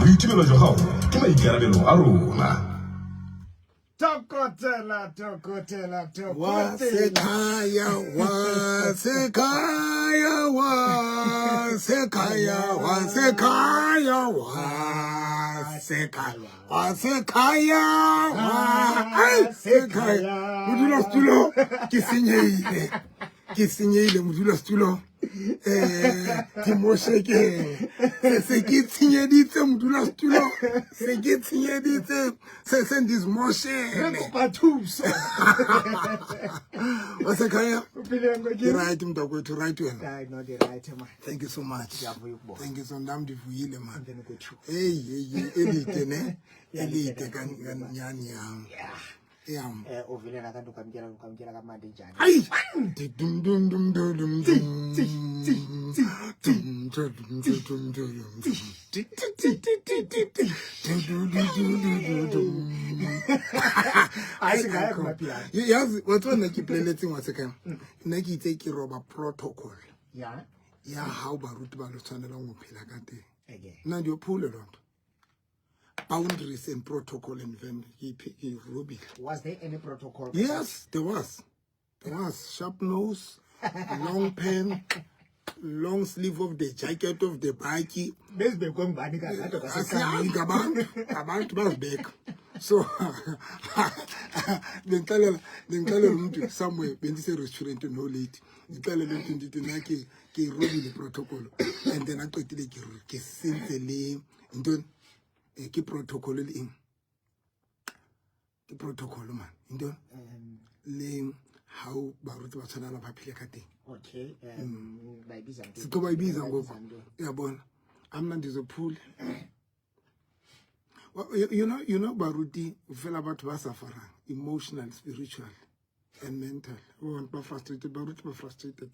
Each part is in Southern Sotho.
Boitumelo jwa gago ke maikarabelo a rona. Tokotela, tokotela, tokotela. Wasekhaya, wasekhaya, wasekhaya, wasekhaya, wasekhaya, wasekhaya, wasekhaya. Modulasetulo, ke senyehile. Ke senyehile modulasetulo. Eh, ke mo shekeng. Se se ke tshenyeditse modulasetulo. Se ke tshenyeditse. Se se Re ndizimoshele. kopa thuso. Wasekhaya. Uphile Ke nkosi? right mntakwethu, right wena. Hayi, no, ndi right man. Thank you so much. Ndiyavuya ukubona. Thank you so much. Ndivuyile man. Emveni kwethu. Hey, hey, hey, elide ne? Elide Elide kanyani yam. Yeah. Yam. Eh, uvile nakanti ukamtyela ukamtyela kamandi njani? Ayi. Dum dum dum dum dum dum. Dum dum dum dum dum dum. Ti ti ti ti ti ti ti. Du du du du du du du. Hayi, singaya kumapiano. Yazi, wa tseba nna ke ipoleletseng wa sekang. Nna ke itse ke roba protocol. Yeah. Ya how baruti ba lo tshwanelang ho phela ka teng. Okay. Nna ndiyophule loo nto. Boundaries and protocol and then ke e robile. Was there any protocol? Yes, there was. There was sharp nose, long pen, long sleeve of the jacket of the baki. Bezibekwe ngubani kakade Asiyazi kwaseqaleni? ngabantu, abantu bazibeka. So bengixelela umuntu somewhere bendise restaurant no late. Ngixelele umuntu ndithi nna ke ke robile protocol and then aqedile ke ke sentse le intoni ke protocol le eng? Ke protocol man. Intoni? Le how baruti ba tshwanela ba phele ka teng. Okay. Bayibiza ntoni? Sitho bayibiza ngoku. Bayibiza ntoni? Uyabona? Amna ndizophula. Well, you know baruti fela batho ba sufferang emotional, spiritual and mental. Abantu ba frustrated, baruti ba frustrated.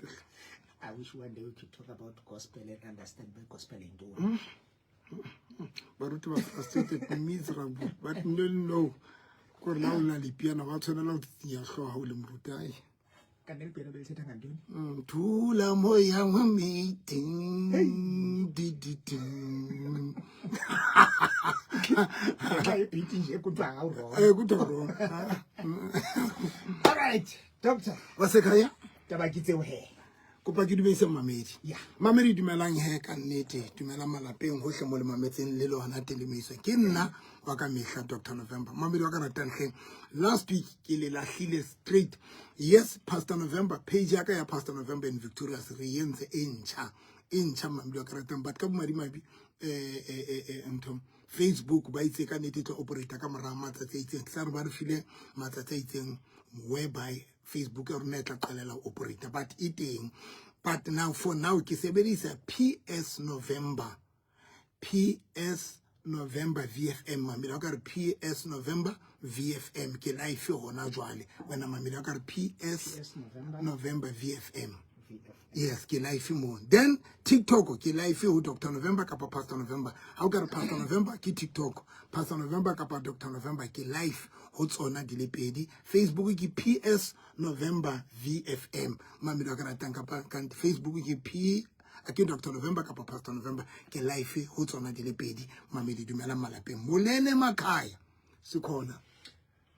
I wish one day we could talk about gospel and understand where gospel intoni. Baruti ba frustrated, miserable, but no no. Gore la o na le piano ba tshwanela go tsitsinya hlooho ha o le moruti ai. Kanti eli piano belithetha ngantoni? Thula moya wa meeting di di di. Ngenxa yebhiti nje kuthiwa awurong. Eh kuthiwa wrong. All right, doctor. Wasekhaya? Taba ke tseo he. Kopa ke dumedise mamedi. Yeah. Mamedi dumelang he ka nnete, dumelang malapeng hohle mo le mametseng le lona telemeiso. Ke nna wa ka mehla Dr. November. Mamedi wa ka ratang hleng. Last week ke le lahlile straight. Yes, Pastor November, page ya ka ya Pastor November in Victorious re entse e ntjha. E ntjha mamedi wa ka ratang but ka bomadimabe ntho Facebook ba itse ka nnete e tlo operate ka mora matsatsi a itseng. Ke sa re ba re file matsatsi a itseng whereby Facebook ya rona e tla qalela ho operate but e teng. But now for now ke sebedisa PS November. PS November VFM. Mamedi wa ka re PS November VFM, ke live hona jwale. Wena mamedi wa ka re PS November. November VFM. VFM. Yes, ke live mo. Then TikTok ke live ho Dr November kapa Pastor November. Ha o ka re Pastor November ke TikTok, Pastor November kapa Dr November ke live ho tsona di le pedi. Facebook ke PS November VFM. Mamedi wa ka ratang kapa kanti Facebook ke P ke Dr November kapa Pastor November, ke live ho tsona di le pedi. Mamedi, dumelang malapeng, molene makhaya sikhona.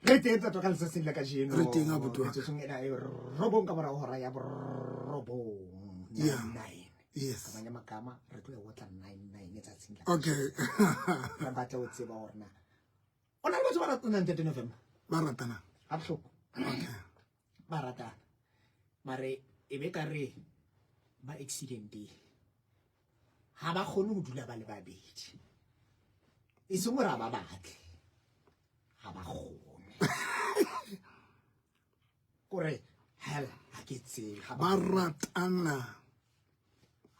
Re teng tsa ka letsatsing la kajeno. Re teng, abuti wa ka. Metsotsong ena e 9 ka morao hora ya 9. Yeah. 9. Yes. Ka manye magama re tlo e otla 99 letsatsing la Re batla ho tseba hore na o na le batho ba ratanang, ntate November. Ba ratanang. Ha bohloko. Okay. Ba ratana mare e be ka re ba accidenteng, ha ba kgone ho dula ba le babedi, e seng hore ha ba batle, ha ba kgone kore hela ha ke tsebe ha Ba ratana.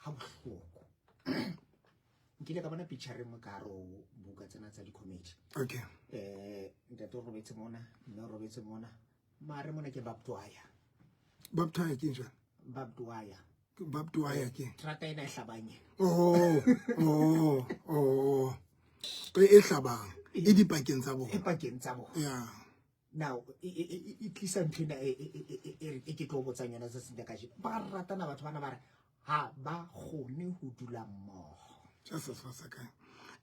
Ha bohloko. Nkile ka bona picture e nngwe ka hare ho buka tsena tsa di-comedy. Ntate o robetse mona, mme o robetse mona, mare mona ke barbed wire. Barbed wire ke jwang? Barbed wire. Barbed wire ke Trata ena e hlabang ena. Oh, e hlabang e dipakeng tsa E bona. Pakeng tsa bona. Now e tlisa ntho ena e ke tlo botsang yona tsatsing la kajeno. Ba ratana batho bana, ba re ha ba kgone ho dula mmoho. Just as far as I can.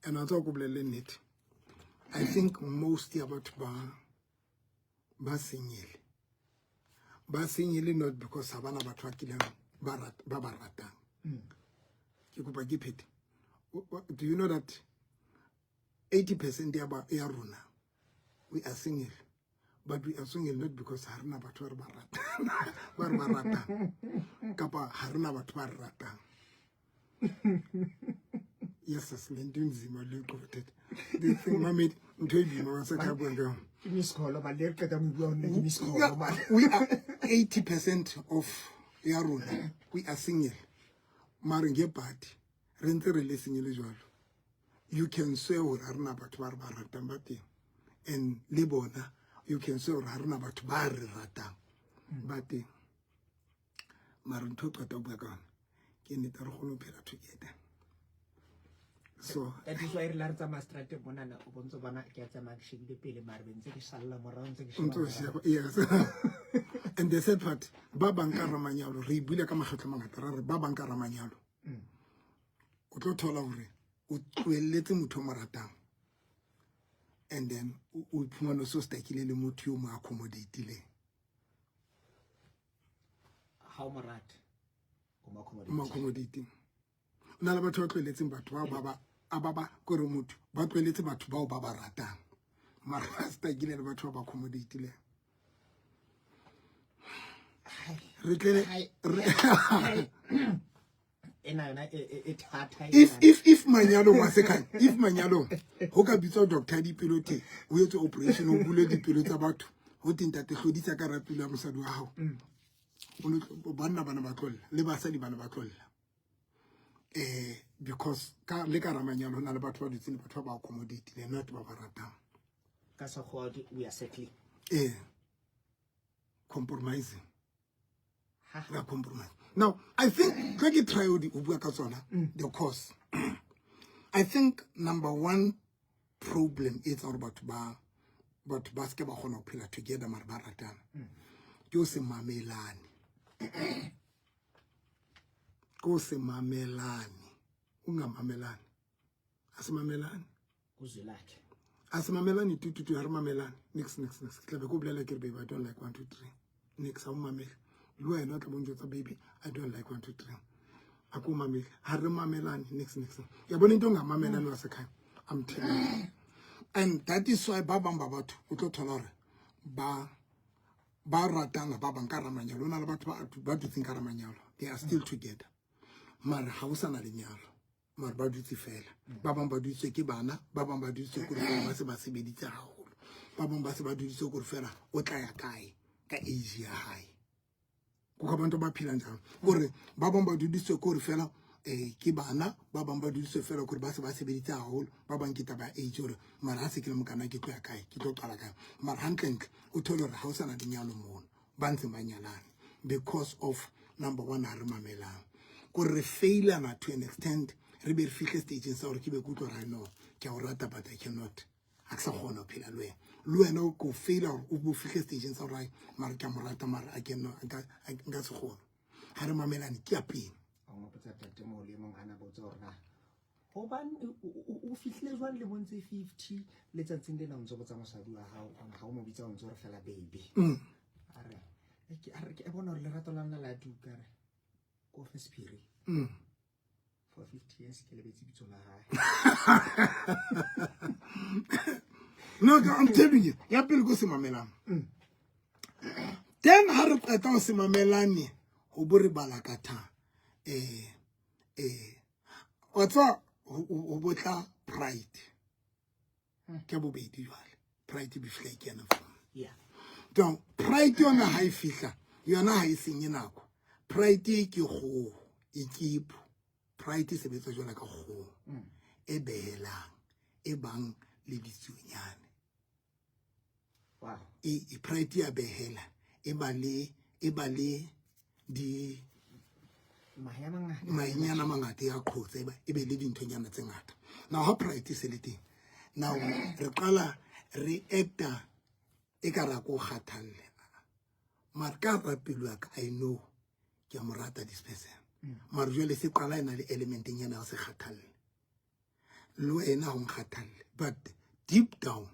And wa tseba ko bolelle nnete, I think most ya batho ba senyele, ba senyele not because ha bana batho ba kileng ba ratang. Ke kopa ke phete. Do you know that 80% ya rona, we are single, but we are single not because ha rena batho ba re ba ratang, ba re ba ratang, kapa ha rena batho ba re ratang. Yes, sis, le ntho e nzima le qothetha. The thing, mamedi, ntho e boima wa se ka buang ka yona. Ke miss call man, le re qetang ho bua ho nna ke miss call man. We are 80% of ya rona, we are single, mare ngebhadi re ntse re le single jwalo. You can swear hore ha rena batho ba re ba ratang, ba teng, and le bona you can swear hore ha rena batho ba re ratang, ba teng. Mare ntho e qeta ho bua ka yona ke nnete, ha re kgone ho phela together, so That is why re la re tsamaya strateng monana, o bontse bona ke a tsamaya ke shebile pele, mare be ntse ke salla morao, ntse ke O ntso sheba sheba, yes. And the sad part, ba bang ka ramanyalo, re buile ka makgetlo a mangata, ra re ba bang ka ramanyalo, o tlo thola hore o tlohelletse motho o mo ratang, and then o iphumane o so stuckile le motho yo mo accommodatileng. Ha o mo rate, o mo O mo accommodate. Accommodating. O na le batho ba tlohelletseng batho bao ba ba a ba ba kore motho ba tlohelletse batho bao ba ba ratang, mara ba stuckile le batho ba ba accommodatileng. Re tlele Ena yona e thata If ena. if manyalong wa sekhanya, if manyalong ho ka bitswa doctor dipelo the o etse operation, o bule dipelo tsa batho, ho teng ntate hlodisa ka rapelo ya mosadi wa hao, o no banna bana ba tlolla le basadi bana ba tlolla, because ka le ka ramanyalo ho na le batho ba dutseng le batho ba ba accommodatileng, not ba ba ratang. Ka sekgowa we are settling. Compromising. Ha. Ra compromise. Now I think tlo ke try ho bua ka tsona the cause. I think number one problem e etsa hore batho ba seke ba kgona ho phela together mare ba ratana ke ho se mamelane, ke ho se mamelane, o nga mamelane, a se mamelane. Kuzwi lakhe. A se mamelane tututu, ha re mamelane nix nix nix. Ke tla be ke o bolela ke re, "Baby, I don't like 1 2 3." Nix, ha o mamele. Le wena o tla bo njwetsa, "Baby, I don't like 1 2 3." A ko mamele, ha re mamelane nix nix. Ya bona into ongamamelane wasekhaya, I'm telling you. And that is why ba bang ba batho o tlo thola hore ba ratana, ba bang ka ramanyalo, o na le batho ba dutseng ka ramanyalo, they are still together, mare ha o sa na lenyalo, mare ba dutse fela. Ba bang ba dutswe ke bana, ba bang ba dutswe kore fela ba se ba sebeditse haholo, ba bang ba se ba dutswe kore fela o tla ya kae ka age ya hae. Kukho abantu abaphila njalo, kore ba bang ba dudiswe kore fela. Ke bana ba bang ba dudiswe fela kore ba se ba sebeditse haholo, ba bang ke taba ya age hore mara ha se ke le mokana ke tlo ya kae, ke tlo qala kae. Mara hantlentle o thole hore ha o sana lenyalo mono, ba ntseng ba nyalane because of number one, ha re mamelang, kore re failana to an extent, re be re fihle stageng sa hore ke be ke utlwa hore no, ke a o rata but I cannot, ha ke sa kgona ho phela le wena. Le wena o ko faila hore o bo fihle stageng sa hore mara ke a mo rata, mara I cannot, nka se kgone. Ha re mamelane ke ya pele. O ngopotsa tate mo le mong hana botsa hore na hobane o fihlile jwang lemong tse 50 letsatsing lena o ntso botsa mosadi wa hao ha o mo bitsa o ntso re fela baby. A re a re ke bona hore lerato la nna la duka, re ko fe sephiri. For 50 years ke lebetse bitso la hae. No, I'm telling you, ya pele ko se mamelang. Then ha re qeta ho se mamelane, ho bo re bala ka tha wa tswa ho botla pride. Ke bobedi jwale, pride be fihla e kena fo. Donc pride yona ha e fihla, yona ha e senye nako. Pride ke kgoho, e kepo. Pride e sebetsa jwalo ka kgoho e behelang, e bang le ditsuonyane. E pride ya behela, e ba le di mahenyana mangata, ya qhotsa, e be le dinthonyana tse ngata. Now ha pride e se le teng, now re qala re acta e ka ra ko kgathalle, mara ka hara pelo ya ka I know ke a mo rata this person. Mara jwale se qala e na le elementeng yana ya se kgathalle, le wena ha o nkgathalle, but deep down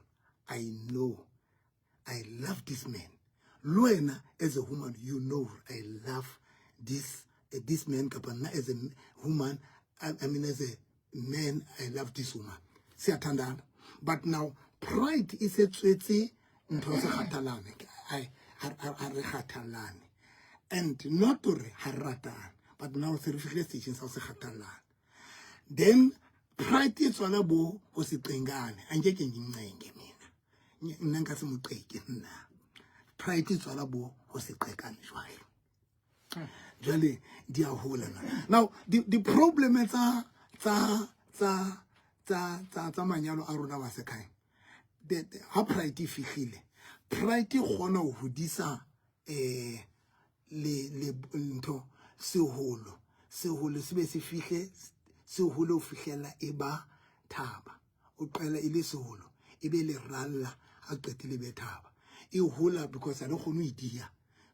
I know I love this man. Le wena as a woman, you know I love this man, kapa nna as a woman, I mean as a man, I love this woman. Siyathandana. But now pride e se tswetse ntho se kgathalane, ha re kgathalane, and not hore ha re ratane, but now se re fihlile stage sa se kgathalane. Then pride e tswala bo ho se qengane, a nke ke ngincenge mina, nna nka se mo qeke nna. Pride e tswala bo ho se qekane jwale. Jwale di a hola na. Now the problem tsa tsa tsa tsa tsa tsa manyalo a rona wa sekhaya, ha pride e fihlile, pride e kgona ho hodisa le ntho seholo, seholo se be se fihle, seholo ho fihlela e ba thaba, o qala e le seholo, e be le ralla, a qetile be thaba e hola, because ha le kgone ho idia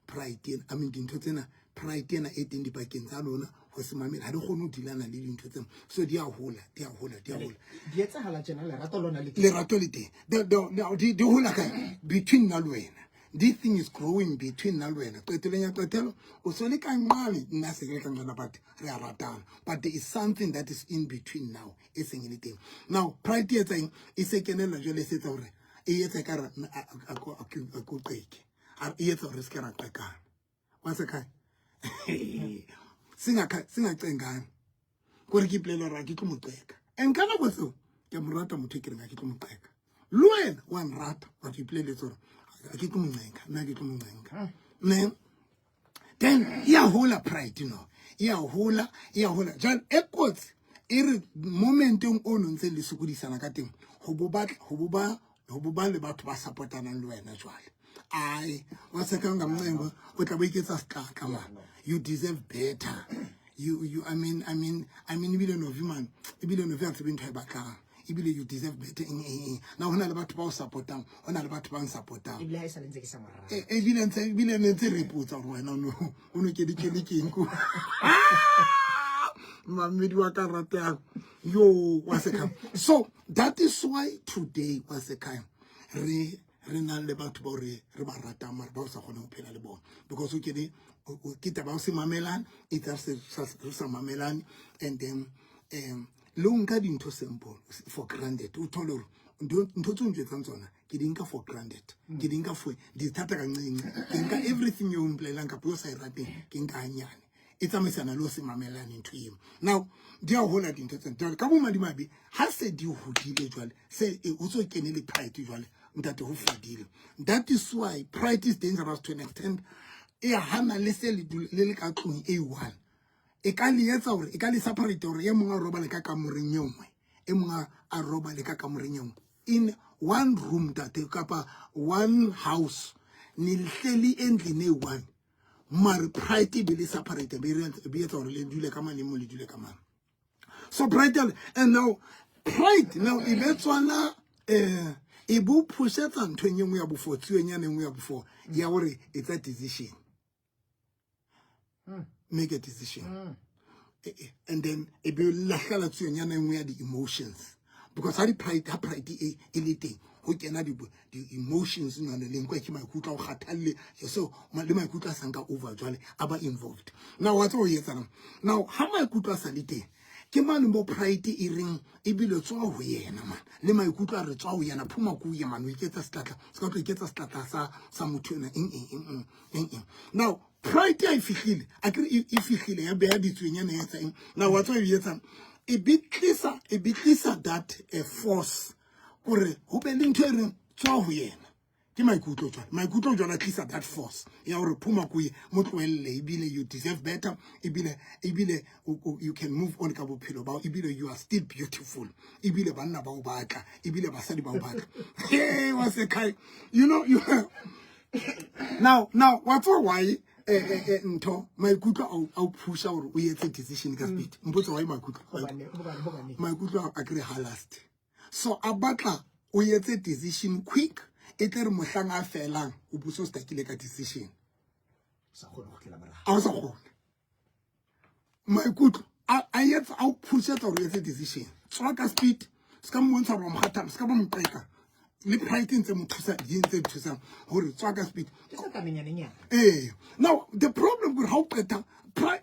pride ena. I mean dintho tsena, pride ena e teng dipakeng tsa lona, ho se mamele, ha le kgone ho dilana le dintho tsena, so di a hola, di a hola, di a hola. Di etsahala tjena, lerato lona le teng. Lerato le teng. Di hola ka between nna le wena. This thing is growing between nna le wena. Qetelong ya qetelo o so le ka nqale, nna se ke le ka nqala, but re a ratana, but there is something that is in between now e seng e le teng. Now pride e etsa eng? E se kenella jwale, e se etsa hore e etsa ka re a ko qeke, e etsa hore re se ke ra qekana. Wa se kae singacengane, kore ke ipolela hore ha ke tlo mo qeka, and ka nako tseo ke a mo rata motho e ke reng ha ke tlo mo qeka. Le wena wa nrata, wa ke ipoleletse hore ha ke tlo mo ncenka, nna ke tlo mo ncenka ne. Then e a hola pride, no, e a hola, e a hola. Jwale e kotsi e re momenteng o no ntse le sokodisana ka teng, ho bo batla ho bo ba le batho ba supportanang le wena jwale. Ai, wa se ka nga mncengo, o tla bo iketsa setlatla man. You deserve better. You I mean ebile Novi man, ebile Novi a tsebe ntho e batlang. Ebile you deserve better eng eng eng. Now hona le batho ba o supportang, hona le batho ba nsupportang. Ebile ha e sa le ntse ke sa mo rata. Ebile ne ntse re ipotsa hore wena o no ke di keng ko. Mamedi wa ka ratang. Yo, wa sekhaya. So that is why today wa sekhaya re nang le batho bao re ba ratang, mara ba o sa kgone ho phela le bona, because o kene ke taba ya ho se mamelane, e tsa re sa mamelane, and then le o nka dintho simple for granted. O thole hore ntho tse o ntjwetsang tsona ke di nka for granted, ke di nka for di thata ka nqenqe, ke nka everything eo mpolelang kapa o sa e rateng, ke nka hanyane. E tsamaisana le ho se mamelane ntho eo. Now di a hola dintho tsena jwale, ka bomadimabe ha se di hodile jwale, se o tso kene le pride jwale, ntate, ho fedile. That is why pride is dangerous to an extent. E hana le se le le ka tlung e one. E ka le etsa hore e ka le separate hore e mong a robale ka kamoreng e nngwe, e mong a robale ka kamoreng e nngwe. In one room tate kapa one house ni hleli endlini eyi-one mare pride e be le separate be etsa hore le dule ka mane mo le dule ka mane. So pride and now pride now e be tswala e bo phusetsa nthong e nngwe ya bofo tsuenyana e nngwe ya bofo ya hore etsa decision. Make a decision. And then e be lahlela tsuenyana e nngwe ya di-emotions because ha di-pride ha pride e e le teng ho kena di-emotions nyane le nkwa ke maikutlo a o kgathalle so le maikutlo a sanka over jwale a ba involved. Now wa tseba ho etsahalang now ha maikutlo a sa le teng ke mane mo pride e reng ebile tswa ho yena man le maikutlo a re tswa ho yena phuma kuye man o iketsa setlatla se ka tlo iketsa setlatla sa motho ena eng eng eng eng eng. Now pride ya e fihlile a kere e fihlile ya beha ditsuenyana ya etsa eng. Now wa tseba e etsang e bitlisa that a force hore ho be le ntho e reng tswa ho yena ke maikutlo jwale maikutlo jwale a tlisa that force ya hore phuma kuye mo tlohelle ebile you deserve better ebile you can move on ka bophelo bao ebile you are still beautiful ebile banna ba o batla ebile basadi ba o batla. Hey wa se kai you know you now wa tseba why ntho maikutlo a o phusha hore o etse decision ka speed mpotse why maikutlo maikutlo a kre ha last so a batla o etse decision quick e tle re mohlang a felang o buso stakile ka decision sa kgone go tlela morago a o sa kgone maikutlo a etsa a o phusetsa hore o etse decision tswa ka speed se ka mmontsha hore wa mo kgathala se ka ba mo qeka le pride ntse mo thusa di ntse thusang hore tswa ka speed ke sa tamenyanenyana. Ee now the problem ke ha o qeta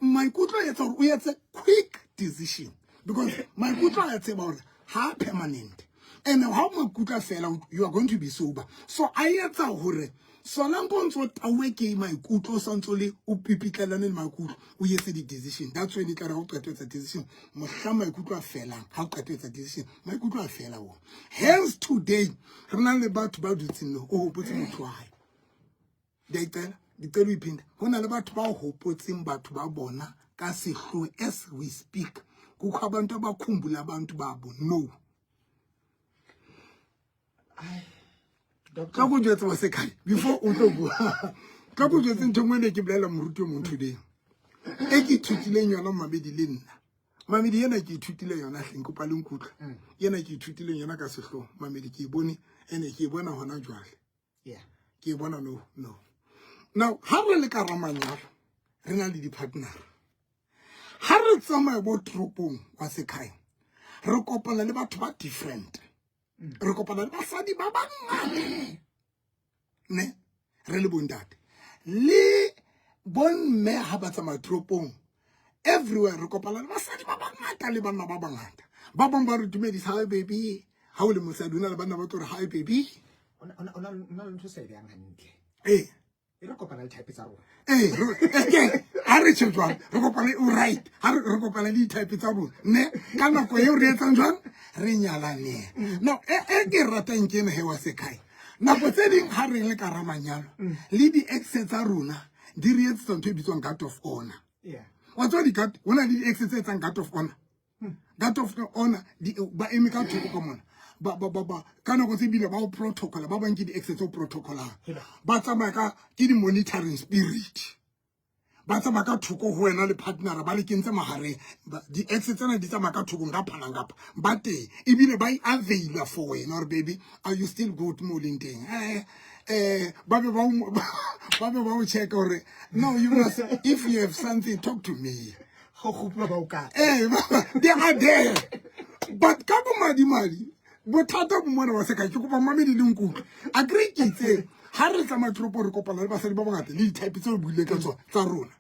maikutlo a etsa hore o etse quick decision because maikutlo a tseba hore ha permanent and ha maikutlo a fela you are going to be sober so a etsa hore sona nko ntso tauwe ke maikutlo sa ntso le o pipitlelane le maikutlo o etse di decision. That's when e tla re ha o qeta etsa decision mohla maikutlo a felang ha o qeta etsa decision maikutlo a fela wo. Hence today re na le batho ba dutseng le o hopotse motho wa hae di dicela uyiphinda ho na le batho ba hopotseng batho ba bona ka sehloho as we speak kukho abantu abakhumbula abantu babo no. Tla go jwetsa wa sekhai before o tlo bua tla go jwetsa ntho nngwe ne ke bolela moruti o mong today e ke ithutileng yona mamedi le nna mamedi ena ke ithutile yona hleng kopa le nkutlwe ena ke ithutileng yona ka sehloho mamedi ke e bone ene ke e bona hona jwale. Yeah. Ke e bona no. Now ha re le ka ramanyalo re na le di-partner ha re tsamaya bo toropong wa sekhai re kopana le batho ba different re kopana le basadi ba bangata ne re le bontate le bomme ha ba tsamaya toropong everywhere re kopana le basadi ba bangata le banna ba bangata ba bang ba re dumedisa hi baby ha o le mosadi o na le banna ba tlo re hi baby O na le ntho sa e behang hantle. Ee E re kopana le type tsa rona. Ee ha re tjhe jwang re kopana o right ha re kopana le di-type tsa rona ne ka nako eo re etsang jwang re nyalaneng. Now e ke ratang ke ena he wa sekhai nako tse ding ha re le ka ramanyalo le di-ex tsa rona di re etsetsa ntho e bitswang guard of honor. Yeah. Wa tseba di-guard ho na le di-ex tse etsang guard of honor. Guard of honor ba eme ka thoko ka mona ba ka nako tse bile ba o protocol ba bang ke di-ex tse o protocolang ba tsamaya ka ke di-monitoring spirit ba tsamaya ka thoko ho wena le partner ba le kentse mahareng di-ex tsena di tsamaya ka thoko nka phalang kapa ba teng ebile ba i-availa for wena hore baby are you still good mo leng teng ba be ba o check hore no you must if you have something talk to me Go gopola ba o ka. They are there but ka bo madi bothata bo mona wa seka ke kopa mamedi le nkutlwe a kry ke itse ha re tsamaya toropo re kopana le basadi ba bangata le di-type tse o buileng ka tsona tsa rona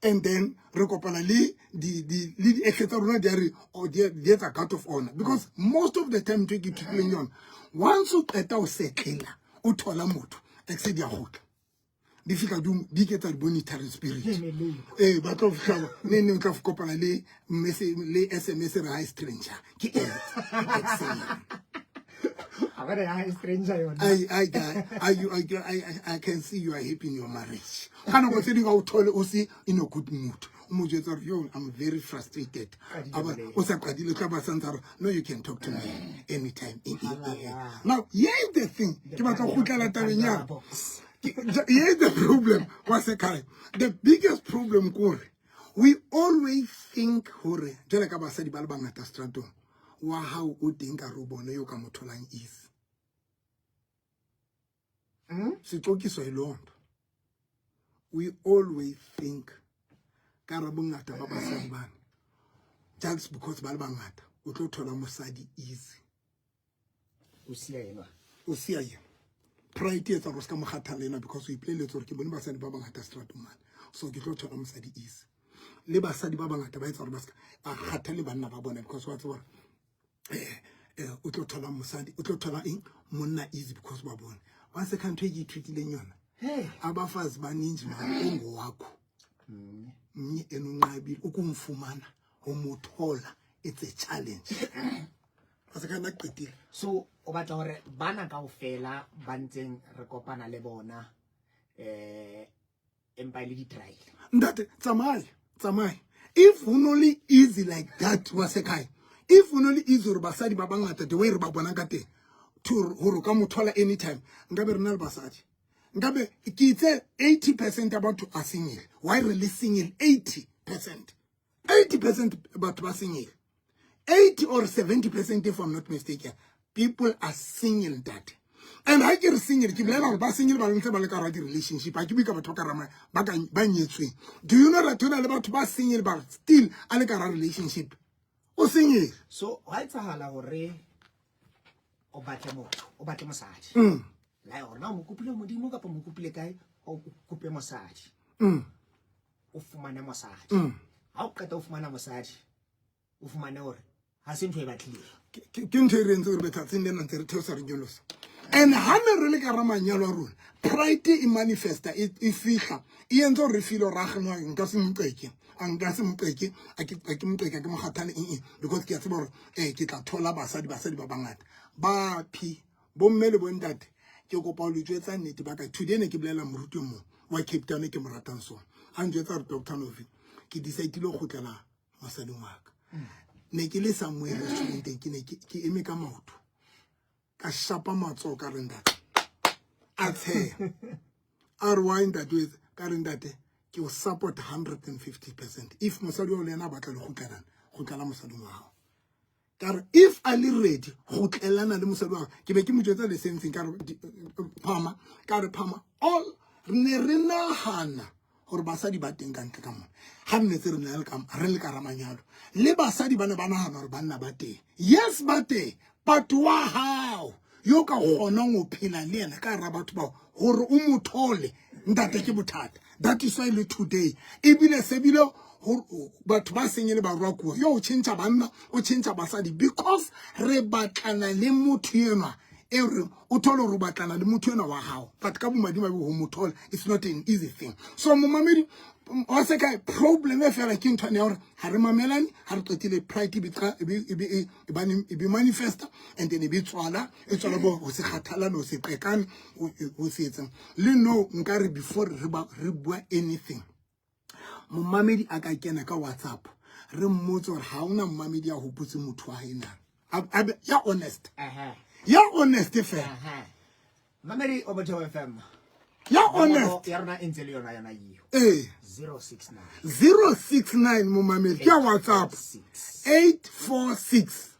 and then re kopana le di-ex tsa rona di a re di etsa guard of honor because most of the time ntho e ke ithutileng yona once o qeta o setlela o thola motho ex di a kgutla di fihla di iketsa di-monitoring spirit ee ba tlo fihla ne ne o tla kopana le le SMS re hi stranger ke ex. I can see you are happy in your marriage. Ka nako tse ding ha o thole o se in a good mood. O mo jwetsa hore yo, I'm very frustrated. O sa qadile tla ba santsa re no, you can talk to me anytime. Now here is the thing, ke batla go kgutlela tabeng ya here is the problem wa sekhaya. The biggest problem kore we always think hore jwale ka basadi ba le bangata stratong wa hao o teng ka re bone yo ka mo tholang easy. Sixokiswa yiloo nto. We always think ka re bongata ba basadi bana, just because ba le bangata o tlo thola mosadi easy. O siya enwa. O siya yena. Pride e etsa gore o se ka mo kgathala ena because o ipoleletse gore ke bone basadi ba bangata stratong mane, so ke tlo thola mosadi easy. Le basadi ba bangata ba etsa gore ba se ba kgathale banna ba bona because wa tseba gore o tlo thola mosadi, o tlo thola eng, monna easy because ba bone wa se ntho e ke ithutileng yona. Abafazi baninji mara ongowakho mnye enonqabile ukumfumana, umuthola, it's a challenge. Wa se kana qetile. So o batla hore bana kaofela ba ntseng re kopana le bona empa e le di-trial? Ntate, tsamaya, tsamaya. If ho no le easy like that wa sekhaya, if ho no le easy hore basadi ba bangata the way re ba bonang ka teng to hore o ka mo thola anytime, nkabe re na le basadi, nkabe ke itse 80% ya batho a single. Why re le single? 80%, 80% batho ba single, 80 or 70% if I'm not mistaken, people are single, ntate. And ha ke re single, ke bolela gore ba single ba ntse ba le ka hara di-relationship. Ha ke bue ka batho ba ka rama ba ka ba nyetsweng. Do you know that ho na le batho ba single ba still a le ka hara relationship, o single? So hwa etsahala hore o batle motho, o batle mosadi, la hore na o mo kopile Modimo kapa mo kopile kae, o kope mosadi, o fumane mosadi. Ha o qeta o fumana mosadi, o fumane hore ha se ntho e batlileng. Ke ntho e re entse gore betsatsing lena ntse re theosa re nyolosa. And ha ne re le ka ra manyalo a rona, pride e manifesta, e fihla e entse gore re feel gore a no, nka se moqeke, a nka se moqeke, a ke moqeke, a ke mo kgathale eng, because ke a tseba gore ke tla thola basadi ba bangata. Ba phi bomme le bontate, ke kopa ho le jwetsa nnete ba ka. Today ne ke bolela moruti mong wa Cape Town ke mo ratang, so a njwetsa gore Dr Novi, ke decide-ile ho kgutlela mosading wa ka. Ne ke le somewhere restauranteng, ke ne ke eme ka maoto, ka shapa matsoho, ka re ntate a tsheha, a re why ntate o etse, ka re ntate ke o support 150%. If mosadi wa le yena a batla le kgutlelana, kgutlela mosading wa hao. Ka re if a le ready kgutlelana le mosadi wa hao. Ke be ke mo jwetsa the same thing, ka re phama, ka re phama all re ne re nahana gore basadi ba teng ka ntle ka mona. Ga re netse re na le re le ka ra manyalo, le basadi ba ne ba nahana gore banna ba teng. Yes, ba teng, but wa hao yo ka kgonang ho phela le yena ka hara batho bao gore o mo thole, ntate, ke bothata. That is why le today ebile se bile batho ba seng e le barwakuwa yo o tšhentšha banna, o tšhentšha basadi, because re batlana le motho enwa e re o thole gore o batlana le motho enwa wa gago, but ka bomadimabe go mo thola, it's not an easy thing. So momamedi wa se kae, problem e fela ke nthwane ya gore ga re mamelane. Ga re qetile, pride e be manifesta and then e be tswala, e tswala bo go se kgathalane, go se qekane, go se etseng le no. Nkare before re bua anything, momamedi a ka kena ka WhatsApp, re mmotse gore ga ona momamedi a hopotse motho wa hae na. Ya honest, ya honest fela. Mamedi o Motheo FM. Ya honest. Ya rona e ntse le yona yona eo. Ee. 069. 069, momamedi, ke ya WhatsApp. 846. 846.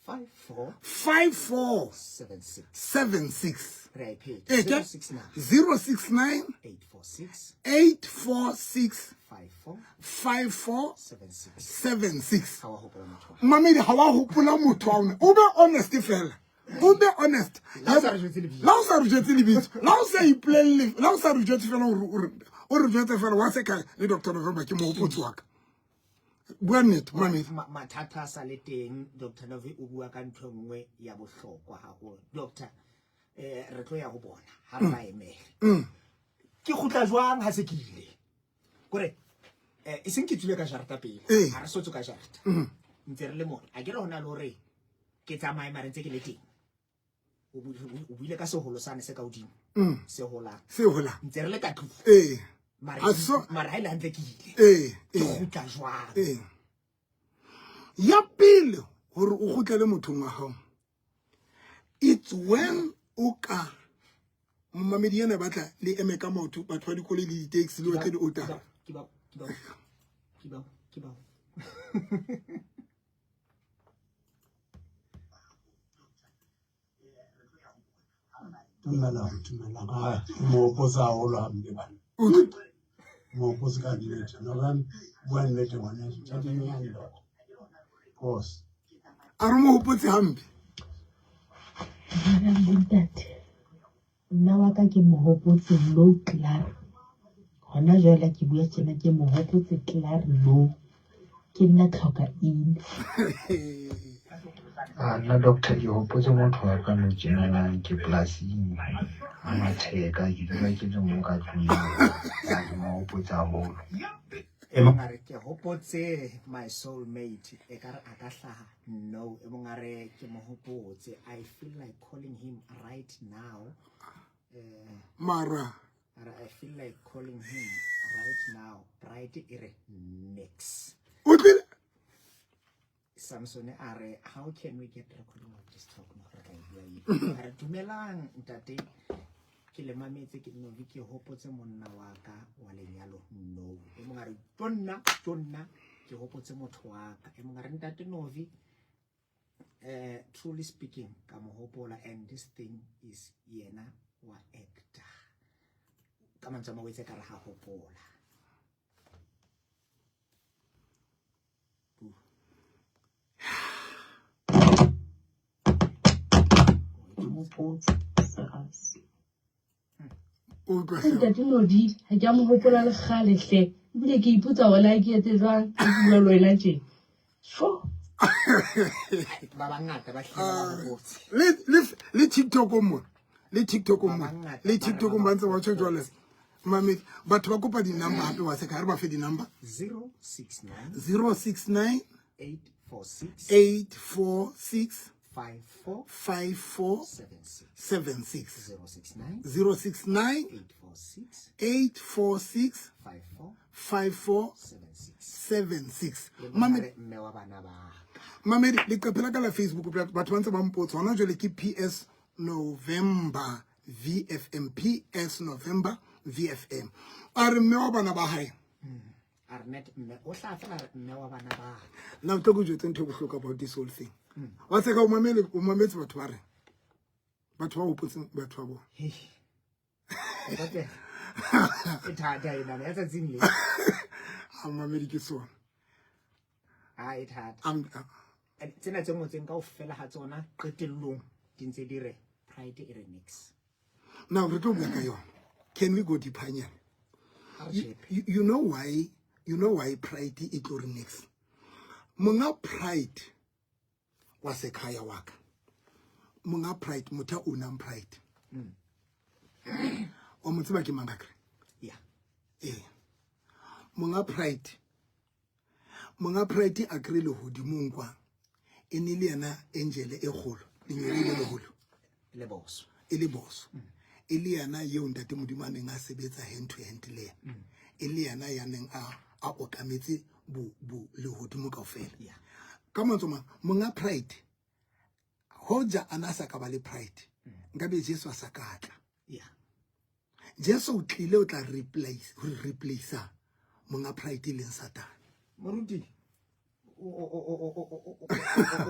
54. 54. 76. 76. Re a e pheta. Ee, ke 069. 069. 846. 846. 54. 54. 76. 76. Ha wa hopola motho wa. Mamedi, ga wa hopola motho wa ona, o be honest fela, o be honest. La o sa re jwetse lebitso. La o sa re jwetse lebitso, la o sa ipolelle, la o sa re jwetse fela gore o re jwetse fela wa seka le Dr November ke mohopotsi wa ka. Bua nnete, mamedi. Mathata a sa le teng. Dr Novi o bua ka ntho e nngwe ya bohlokwa haholo. Doctor, re tlo ya ho bona ha re ba emele. Ke kgutla jwang ha se ke ile? Kore e seng ke tswile ka jarata pele. Ha re so tswe ka jarata. Ntse re le mona. A ke re hona le hore ke tsamaye mare ntse ke le teng. O buile ka seholo sane se ka hodimo. Se holang. Se holang. Ntse re le ka tlung. Mara Ha so- mara ha ile hantle ke ile. Ee, Ke ee. kgutla jwang? Ee. Ya pele hore o kgutlele mothong wa hao. It's when o ka momamedi ena batla le eme ka maoto batho ba dikoloi le di-taxi le batle di-otara. Ke ba ke ba ke ba ke ba. Dumelang, dumelang. Ah, ke mo hopotse haholo hampe bana. Mo hopotse ka nnete. November, bua nnete ngwaneso. Tjhelete ya ndoka. Pause. A re mo hopotse hampe. Dumelang bontate. Nna wa ka ke mo hopotse low klaar. Hona jwale ha ke bua tjena ke mo hopotse klaar no. Ke nna tlhoka ina. Ah, nna doctor ke hopotse motho wa ka nou tjenana ke polasing a matheka ke dula ke le mong ka tlung ya ke mo hopotse haholo. E mong a re ke hopotse my soul mate e ka re a ka hlaha no e mong a re ke mo hopotse I feel like calling him right now. Mara A re I feel like calling him right now. Bright e re nix. o tlile Samson a re how can we get recording of this talk no re tla e bua eng? A re dumelang ntate ke le mametse ke novi ke hopotse monna wa ka wa lenyalo no e mong a re tjonna tjonna ke hopotse motho wa ka e mong a re ntate Novi truly speaking ka mo hopola and this thing is yena wa actor ka mantswe a mangwe o etse ka re ha hopola. Utlwa hle. Ntate Nodi, ha ke a mo hopola le kgale hle. Ebile ke ipotsa hore na ke etse jwang ha ke bua le wena tje. Sho. Ba bangata ba hlile ba hopotse. Le le le TikTok mo. Le TikTok mo. Ba bangata Le ba TikTok re ba ba ntse ba tjho jwale. Mamedi, batho ba kopa di-number hape wa seka ha re ba fe di-number. 069 069 846 846 54 54 76 76 069 069 846 846 54 54 76 76. E mong a Mamedi, re mme wa bana ba ka. Mamedi, leqephe la ka la Facebook batho ba ntse ba mpotsa hona jwale ke PS November VFM PS November VFM. A re mme wa bana ba hae. A re net mme o tla fela re mme wa bana ba ka. Nna tlo ke jwetse ntho e bohloko about this whole thing. Wa tseka o mamele o mametse batho ba re. Batho ba hopotseng batho ba bona. Hei. Ntate. E thata ena ya tsatsing le. A mamedi ke sona. Ha e thata. Am Tsena tse ngotseng kaofela ha tsona qetellong di ntse di re pride e re nix. Now re tlo bua ka yona. Can we go deeper nyana? Ha re You, tjhepe. you, you know why? You know why pride e tlo re nix? Monga pride wa sekhaya wa ka. Monga pride motho a ownang pride. Wa mo tseba ke mang akere? Yeah. Ee. Monga pride. Monga pride a kry lehodimong kwa. E ne le yena angel e kgolo, lengeloi le leholo. Le boso. E le boso. E le yena eo ntate Modimo a neng a sebetsa hand to hand le yena. E le yena ya neng a okametse bo lehodimo kaofela. Yeah. Ka mantswe a mang, monga pride hoja a na sa ka ba le pride, nkabe Jesu a sa ka tla. Yeah. Jesu o tlile o tla replace, ho replace monga pride e leng Satane. Moruti, o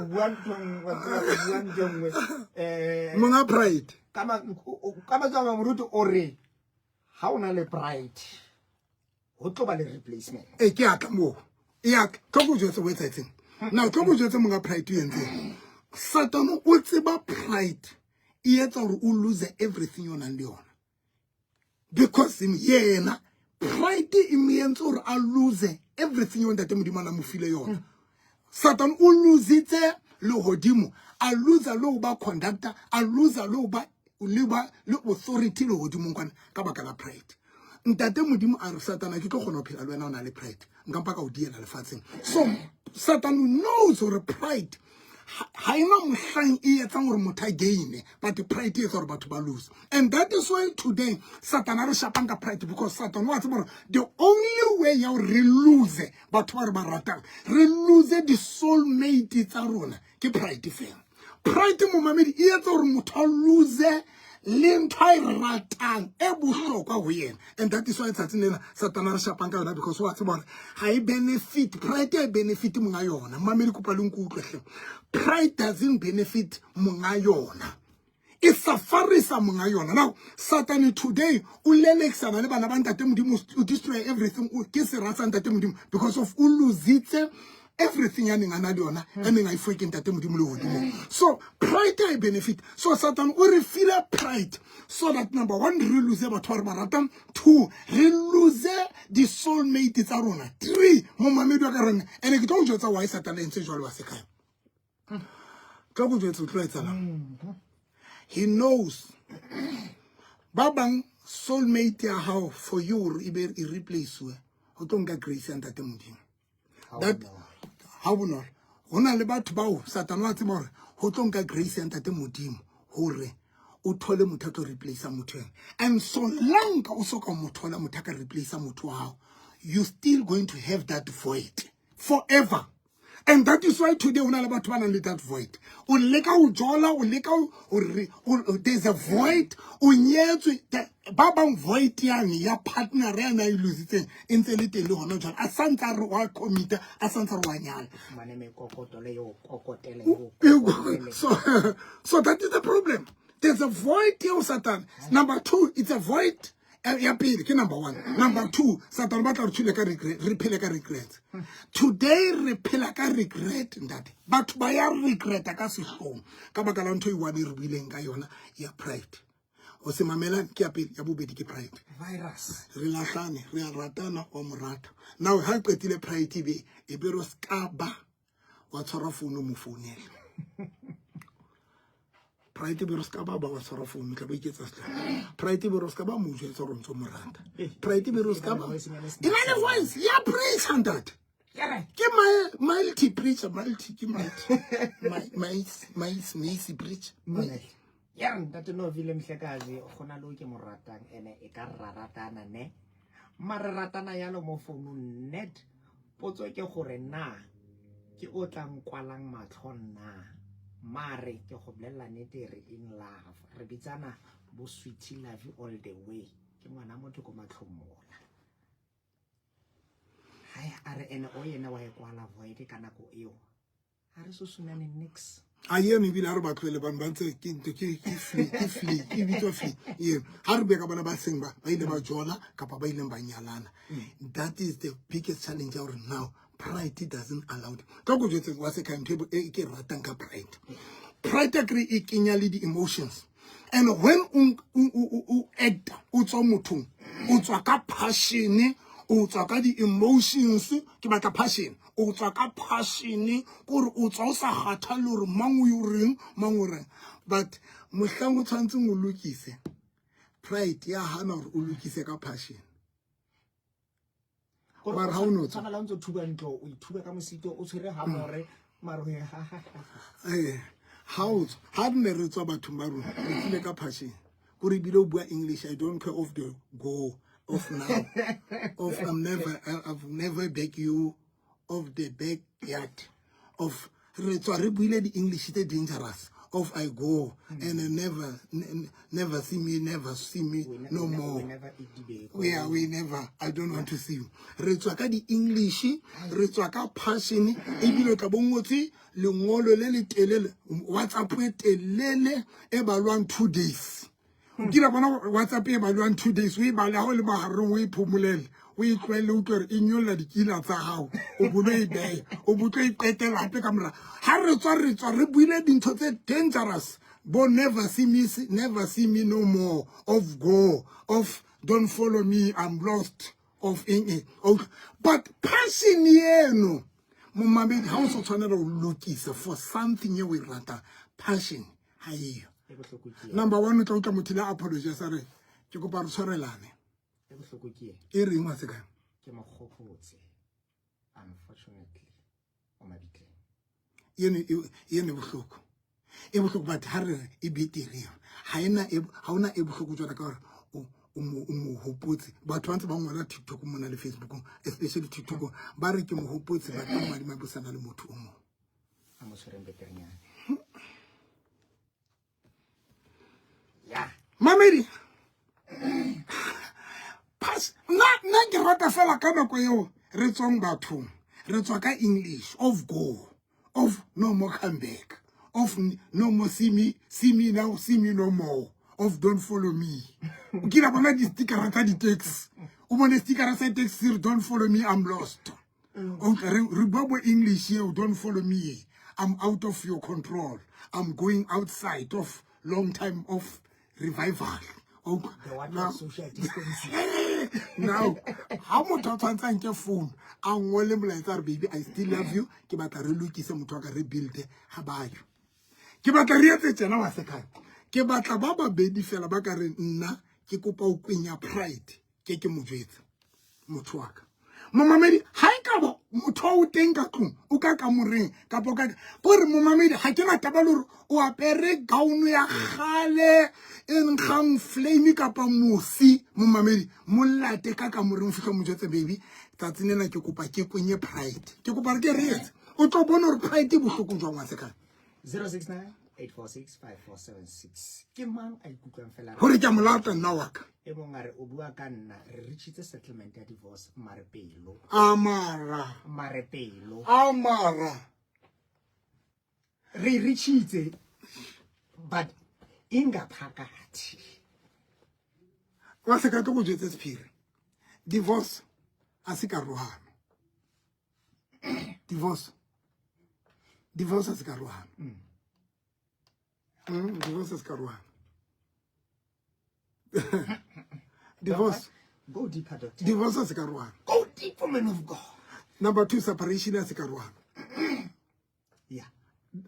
bua ntho nngwe, wa tseba, o bua ntho nngwe. Monga pride. Ka mantswe a mang, moruti o re ha o na le pride ho tlo ba le replacement. E ke a tla moo. E a tlo go jwetse ho etsahetseng. Now tlo go jwetse monga pride o entseng. Satane o tseba pride e etsa hore o lose everything o nang le yona. Because yena pride e mo entse hore a lose everything eo ntate Modimo a na mo file yona. Satan o lositse lehodimo, a lose le ho ba conductor, a lose le ho ba le ba le authority lehodimong kwana ka baka la pride. Ntate Modimo a re Satan ke tlo kgona ho phela le wena o na le pride. Nka mpa ka o diela lefatsheng. So Satan knows hore pride Ha ena mohlang e etsang hore motho a gaine, but pride e etsa hore batho ba lose. And that is why today Satan a re shapang ka pride, because Satan wa tseba hore the only way ya hore re lose batho ba re ba ratang, re lose di-soulmate tsa rona, ke pride fela. Pride, momamedi, e etsa hore motho a lose le ntho a e ratang e bohlokwa ho yena. And that is why tsatsing lena Satan a re shapang ka yona, because wa tseba hore ha e benefit, pride e benefit monga yona. Mamedi, kopa le nkutlwe hle. Pride doesn't benefit monga yona, e safarisa monga yona. Now Satan today o lelekisana le bana ba Ntate Modimo, o destroy everything. Ke sera sa Ntate Modimo because of o lositse everything ya neng a na le yona, e neng a e fuwe ke Ntate Modimo le godimo. So pride ha e benefit. So Satan o re file pride so that, number one, re lose batho ba re ba ratang; two, re lose di-soulmate tsa rona; three, momamedi wa ka rena, ene ke tlo go jwetsa why Satan a entse jwalo wa sekae. Tlo go jwetsa o tlo etsalang. He knows ba bang soulmate ya hao, for you hore e be e replacewe, ho tlo nka grace ya Ntate Modimo. That ha bonolo ho na le batho bao Satan wa tseba hore ho tlo nka grace ya Ntate Modimo hore o thole motho a tlo replace motho ena. And so long ka o soka mo thola motho a ka replace motho wa hao, you still going to have that void forever. And that is why today ho na le batho ba nang le that void. O leka ho jola, o leka hore there's a void. O nyetswe, ba bang void yane ya partner ya na e lositseng e ntse le teng le hona jwale, a santse a re wa commit, a santse a re wa nyala. Fumane mekokotelo eo kokotele eo kokotele. So that is the problem. There's a void eo Satan. Number two, it's a void ya pele ke number one. Number two, Satan o batla re tshwile ka regret, re phele ka regrets. Today re phela ka regret, ntate. Batho ba ya regreta ka sehlong ka baka la ntho e one e re buileng ka yona ya pride. O se mamelane ke ya pele, ya bobedi ke pride. Virus. Re lahlane, re a ratana, wa mo rata. Now ha qetile pride e be re ska ba wa tshwara founu o mo founela. Pride be re ska ba wa tshwara founu, tla ba iketsa setla. Pride be re ska ba mo jwetsa hore o ntso mo rata. Pride be re ska ba e na le voice ya preacher, ntate. Ke multi preacher, multi ke multi mais mais preacher. Ya ntate no vile mhlekazi, go na le o ke mo ratang, ene e ka ra ratana ne, mare ratana yalo mo founung net. Potso ke gore na ke o tla nkwalang matlho nna? Mare ke go bolelela nnete, re in love, re bitsana bo sweetie love all the way. Ke ngwana motho ko matlhong mola. Hai, a re ene o yena wa e kwala void ka nako eo, ha re susunane nix. A eno ebile ha re ba tlohele bane ba ntse ke ntho ke flea, ke flea, ke bitswa flea. Ee, ha re bue ka bona ba seng ba ile ba jola kapa ba ileng ba nyalana. That is the biggest challenge ya hore now pride doesn't allow them. Ka ko jwetse wa se ntho e ke ratang ka pride, pride a kry e kenya le di-emotions. And when o acta, o tswa mothong, o tswa ka passion, o tswa ka di-emotions. Ke batla passion, o tswa ka passion, kore o tswa o sa kgathale hore mang o yo reng, mang o reng. But mohlang o tshwanetseng o lokise, pride ya hana hore o lokise ka passion. Mara ha o no tswa Tshwana la o ntso thuba ntlo, o ithuba ka mosito, o tshwere hamore, mare ho ha ha ha. Eh, ha o tswa, ha re ne re tswa bathong ba rona, re tswile ka passion, kore ebile o bua English, I don't care of the go of now of I'm never I've never back you of the backyard of. Re tswa re buile di-English tse dangerous of I go and I never never see me, never see me no more. We never eat dibeko. Yeah, we never, I don't want to see you. Re tswa ka di-English, re tswa ka passion, ebile o tla bo ngotse lengolo le le telele, WhatsApp e telele e balwang 2 days. O kile bona WhatsApp e balwang 2 days, o e bale ha o le mahareng, o e phomolele, o e tlohelle, o utlwe hore e nyolla dikila tsa hao, o bo lo e beya, o bo tlo e qetela hape ka mora. Ha re tswa, re tswa re buile dintho tse dangerous, bo never see me, never see me no more, of go of don't follow me, I'm lost, of eng eng. But passion eno, momamedi, ha o so tshwanela ho lokisa for something eo o e ratang, passion ha eyo. E bohloko ke eng? Number one, o tla utlwa motho le apologize, a re ke kopa re tshwarelane. E bohloko ke eng? E reng wa sekae? Ke mo gopotse, unfortunately o mabitleng. Eno e bohloko. E bohloko but ha re re e betere yona. Ha ena ha ona e bohloko jwalo ka hore o mo hopotse. Batho ba ntse ba ngola TikTok mona le Facebook, especially TikTok, ba re ke mo hopotse ba ka madi mabosana le motho o mong. A mo tshwereng beterenyana. Ya. Mamedi. Pass nna ke rata fela ka nako eo re tswang bathong. Re tswa ka English of go, of no more come back, of no more see me, see me now, see me no more, of don't follow me. O kile bona di-stickera tsa di-taxi. O bone stickera sa taxi re don't follow me, I'm lost. Okay, re bua bo English eo, don't follow me, I'm out of your control, I'm going outside of long time of revival. Okay. The one Now, of social distancing. Now, ha motho a tshwanetse a nke phone, a ngole molaetsa a re, baby, I still love you, ke batla re lokise motho wa ka, re build-e, ha ba yo. Ke batla re etse tjena wa sekgale. Ke batla ba babedi fela ba ka re nna ke kopa ho kwenya pride, ke mo jwetse motho wa ka. Momamedi, ha e ka ba motho o teng ka tlung, o ka kamoreng, kapa o ka, ko re momamedi, ha ke na taba le hore o apere gown ya kgale e nkgang flame kapa mosi. Momamedi, mo late ka kamoreng, o fihle o mo jwetse, baby, tsatsing lena ke kopa ke kwenye pride. Ke kopa re ke re etse. O tlo bona hore pride e bohloko jwang wa sekgale. 069 846 5476. Ke mang a ikutlwang fela Hore ke a mo lata nna wa ka. E mong a re o bua ka nna, re reachitse settlement ya divorce, mare pelo. Amara. Mare pelo. Amara. Re reachitse, but ingaphakathi. Wa se ka tlo go jwetse sephiri. Divorce a se karohano. Divorce. Divorce a se karohano. Divorce a se karohano. Divorce. Go deeper, doctor. Divorce a se karohano. Go deeper, man of God. Number 2, separation a se karohano. Yeah.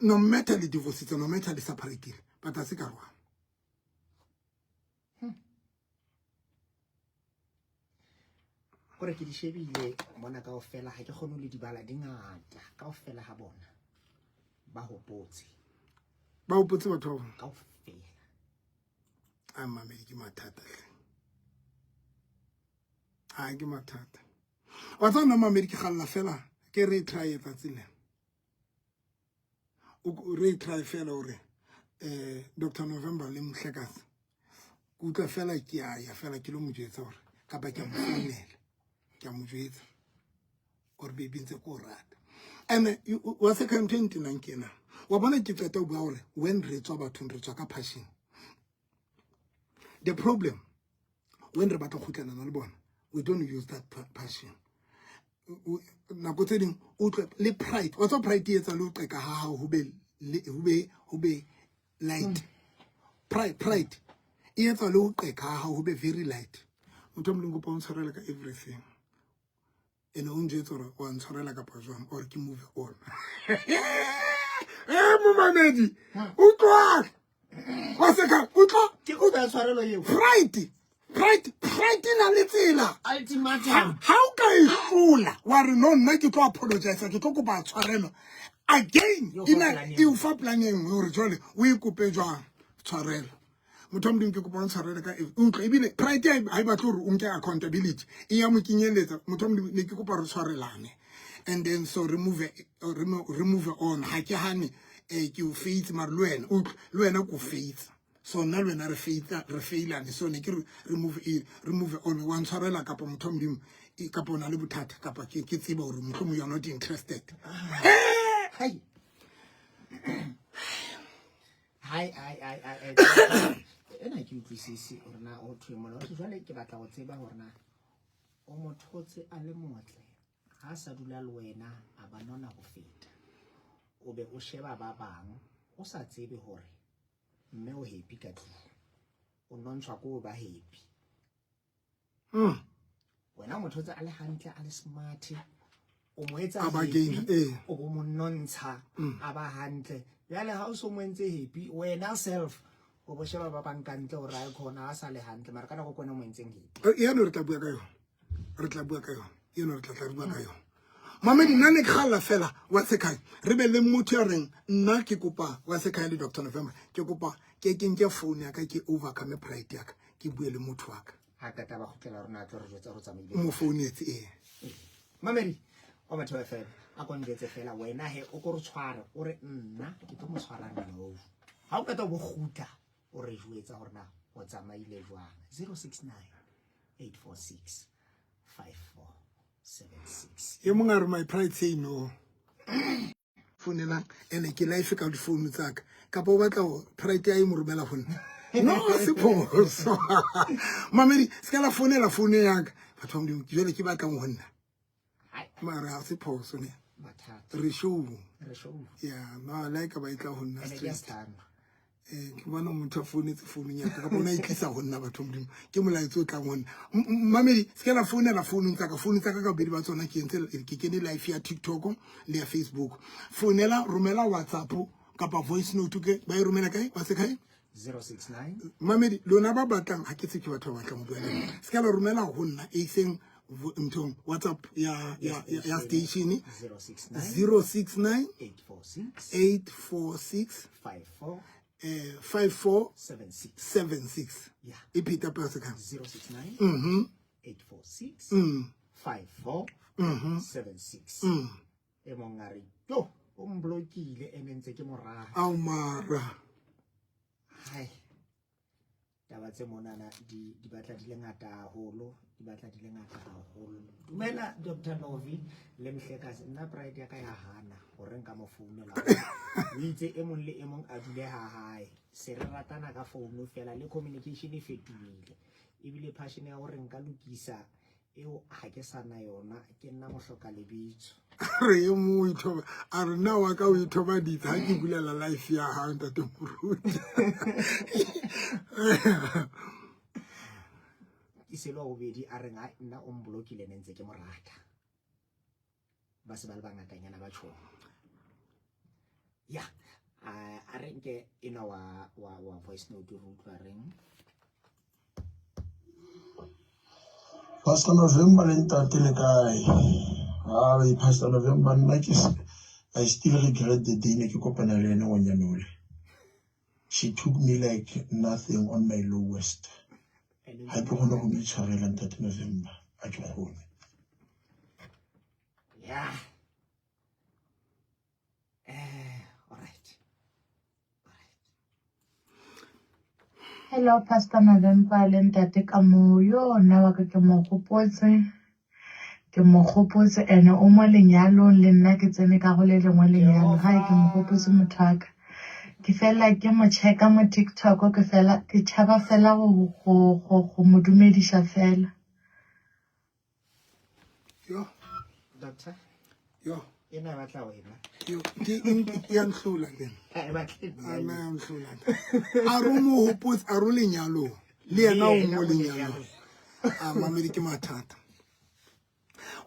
No matter the divorce, no matter the separate, but a se karohano. Hore ke di shebile mona kaofela, ha ke kgone le di bala di ngata kaofela ha bona. Ba hopotse. Ba hopotse batho ba bona? Kaofela. A mamedi ke mathata hle. Ha ke mathata. Wa tseba nna mamedi ke kgalla fela ke re try tsatsi lena. O re try fela hore Doctor November le Mohlekase. Ke utlwa fela ke a ya fela ke lo mo jwetsa hore kapa ke a mo founela. Ke a mo jwetsa hore baby ntse ke o rata. And wa se ka ntho e ntenang ke ena. Wa bona ke qeta ho bua hore when re tswa bathong re tswa ka passion. The problem when re batla ho kgutlelana le bona, we don't use that passion. Nako tse ding o utlwe le pride. Wa tseba pride e etsa le ho qeka ha hao ho be le, ho be, ho be light. Pride, pride e etsa le ho qeka ha hao ho be very light. Motho o mong kopa o ntshwarele ka everything. Ene o njwetse hore wa ntshwarela kapa jwang, or ke move on. Momamedi, utlwa. Wa seka, utlwa. Ke kopa tshwarelo eo. Pride, pride, pride e na le tsela. Ultimatum. Ha o ka e hlola, wa re no, nna ke tlo apologize, ke tlo kopa tshwarelo. Again, Yo e fa na, plan e o fa plan e nngwe hore jwale o e kope jwang tshwarelo. Motho wa Modimo ke kopa o ntshwarele ka e, utlwa, ebile pride ha e batle hore o nke accountability. E ya mo kenyeletsa. Motho wa Modimo, ne ke kopa re tshwarelane. And then so remove, remove on. Ha ke hane, ke o faitse, mare le wena, utlwa, le wena ke o faitse. So nna le wena re faitsa, re failane. So ne ke re remove e, remove on. Wa ntshwarela kapa motho wa Modimo, kapa o na le bothata, kapa ke tsebe hore mohlomong you are not interested. Hai. Hai, hai, hai, hai, hai. Ena ke utlwisise hore na o thwe mona. Hore jwale ke batla ho tseba hore na o mo thotse a le motle, ha sa dula le wena a ba nona ho feta. O be o sheba ba bang, o sa tsebe hore mme o happy ka tlung. O nontshwa ko ba happy. Wena o mo thotse a le hantle, a le smart. O mo etsa A ba happy, gain, eh. o bo mo nontsha, a ba hantle. Jwale ha o so mo entse happy, wena self o bo sheba ba bang ka ntle hore a e khona, a sa le hantle, mara ka nako ke wena o mo entseng happy. Eno re tla bua ka yona. Re tla bua ka yona. Eno re tla tla re bua ka yona. Mamedi nna ne ke kgalla fela wa sekhai re be le motho ya reng nna ke kopa wa sekhai le Dr November ke kopa ke ke nke phone ya ka ke overcome pride ya ka ke bue le motho wa ka. Ha qeta ba kgutlela rona a tlo re jwetsa hore o tsamaile. Mo founetse ee. Mamedi wa batho ba fela a ko njwetse fela wena he o ko re tshware o re nna ke tlo mo tshwara no. Ha o qeta o bo kgutla o re jwetsa hore na o tsamaile jwang. 069 846 5476. E mong a re my pride say no. Founelang ene ke life ka difounu tsa ka kapa o batla ho pride ya e mo romela ho nna. No se phoso. Mamedi se ka la founela founu ya ka. Batho ba Modimo jwale ke batlang ho nna. Mara ha se phoso ne. Re show. Re show. Yeah, no like ba itla ho nna Ene ke straight. Eh, ke bona motho a founetse founung ya ka kapa o ne a itlisa ho nna batho modimo ke molaetso o tlang ho nna mamedi se ka la founela founung tsa ka founu tsa ka ka bobedi ba tsona ke entse ke kene live ya tiktok le ya facebook founela romela whatsapp kapa voice note ke ba e romela kae ba se kae 069 mamedi lona ba batlang ha ke tse ke batho ba batlang ho bua le nna se ka la romela ho nna e seng nthong whatsapp ya ya ya station 069 069 846 846 54 54 76 76 Yeah. e pheta pela sekgang 069 mhm 846 mm 54 mhm 76 mm e mong a re yo o mblokile ene ntse ke morata ao mara hai taba tse monana di di batla di le ngata haholo di batla di le ngata haholo dumela Dr Novi le Mhlekazi nna pride ya ka ya hana hore nka mo founela o itse e mong le e mong a dule ha hae se re ratana ka founu fela le communication e fetohile ebile passion ya hore nka lokisa eo ha ke sa na yona ke nna mohloka lebitso re e mong o ithoba a re nna wa ka o ithobaditse ha ke bulela life ya hao ntate moruti ke selo wa bobedi a reng hai nna o mblokile ne ntse ke mo rata ba se ba le bangatanyana ba tjhong ya a re nke ena wa wa wa voice note re utlwa reng Pastor November le ntate le kae? Ah, Pastor November nna ke I still regret the day ne ke kopana le ene ngwanyana ole. She took me like nothing on my lowest. Ha ke kgone go mo itshwarela ntate November, ha ke kgone. Yeah. All right. All right. Hello Pastor November le ntate ka moo yo nna wa ka ke mo gopotse ke mo gopotse ene o mo lenyalong le nna ke tsene ka go le lengwe lenyalo gae ke mo gopotse motho wa ka ke fela ke mo checka mo TikTok ke fela ke tšhaba fela go go go go mo dumediša fela. Yo. Doctor. Yo. Ena e batla wena. Yo, ke ya nhlola le nna. Ha e batle nna. A na ya nhlola. A ro mo hopotse, a ro lenyalong. Le yena o mo lenyalong. A mamedi ke mathata.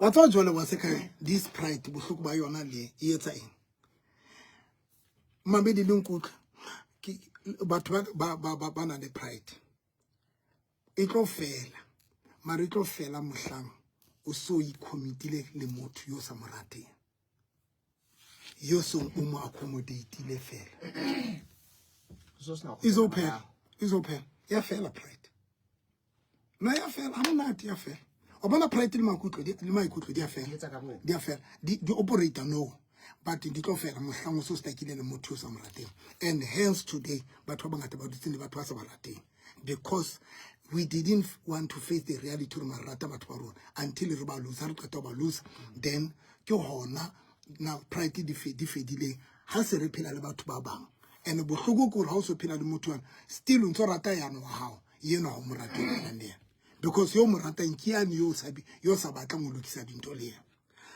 Wa tseba jwale wa se kae this pride bohloko ba yona le e etsa eng? Mamedi le nkutlwe. Ke batho ba ba ba ba na le pride. E tlo fela. Mara e tlo fela mohlang o so icommitile le motho yo sa mo rateng. Yo seng o mo accommodate-ile fela. Izophela, izophela. Ya fela pride. Na ya fela, ha monate ya fela. O bona pride le maikutlo le maikutlo di a fela. Di a fela. Di di operate no. But di tlo fela mohlang o so stakile le motho yo sa mo rateng. And hence today batho ba bangata ba dutse le batho ba sa ba rateng. Because we didn't want to face the reality hore marata batho ba rona until re ba lose, ha re qeta ho ba lose then ke hona na pride di fedileng ha se re phela le batho ba bang. And bohloko ke hore ha o so phela le motho yana still o ntso rata yane wa hao yena ha o mo rate o phelang le yena because yo mo ratang ke yane yo sa yo sa batlang ho lokisa dintho le yena.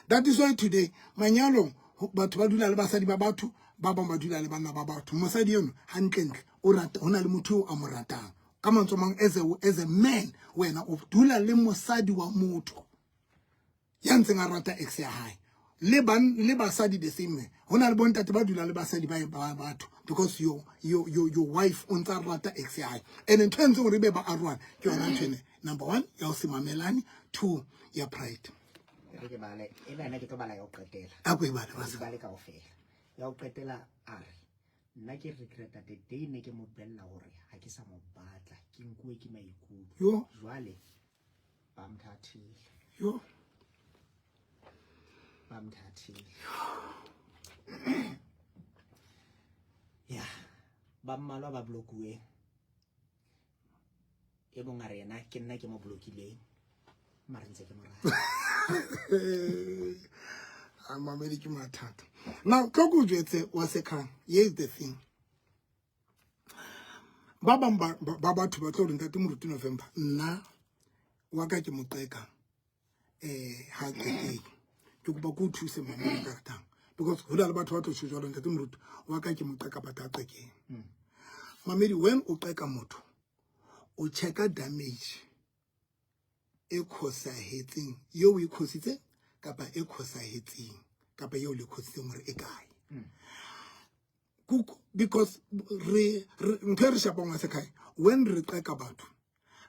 That is why today manyalong batho ba dula le basadi ba batho ba bang ba dula le banna ba batho. Mosadi eno hantlentle o rata hona le motho eo a mo ratang. Ka mantswe a mang as a man wena o dula le mosadi wa motho ya ntseng a rata ex ya hae. Le ban le basadi the same way. Hona le bontate ba dula le basadi ba ba batho because your your your your wife o ntsa rata ex ya hae. And ntho e ntseng hore be ba arohana ke yona ntho ene. Number 1 ya ho se mamelane, 2 ya pride. Re ke bale ena, ena ke tlo bala ya ho qetela. A ko e bale. Ke Basa. bale kaofela. Ya ho qetela a re, nna ke regreta the day ne ke mo bolella hore ha ke sa mo batla, ke nkuwe ke maikutlo. Yo. Jwale ba mthathile. Yo. Ba mthathile. Ya, ba mmalwa ba blokuweng. E mong a re yena ke nna ke mo blokileng, mare ntse ke mo rata. A mamedi, ke mathata. Now tlo ko jwetse wa sekhang, here is the thing. Ba bang ba batho ba tlo re, "Ntate Moruti November, nna wa ka ke mo qeka ha qekeng." Ke kopa ko o thuse, mama ka ratang, because ho na le batho ba tlo tjho jwalo, "Ntate Moruti, wa ka ke mo qeka, but ha qekeng." Mamedi, when o qeka motho, o checka damage e khosahetseng eo o e khositseng kapa e khosahetseng kapa eo le khositseng hore e kae. Kuku, because re ntho e re shapang wa sekhaya, when re qeka batho,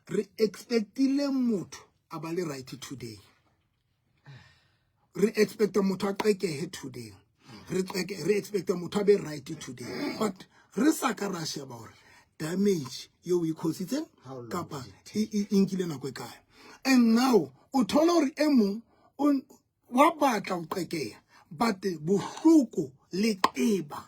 re expectile motho a ba le right today, re expecta motho a qekehe today, re qeke, re expecta motho a be right today, but re sa ka ra sheba hore damage eo e khositseng How long kapa did it e nkile nako e kae. And now o thola hore e mong wa batla ho qekeha, but bohloko le qeba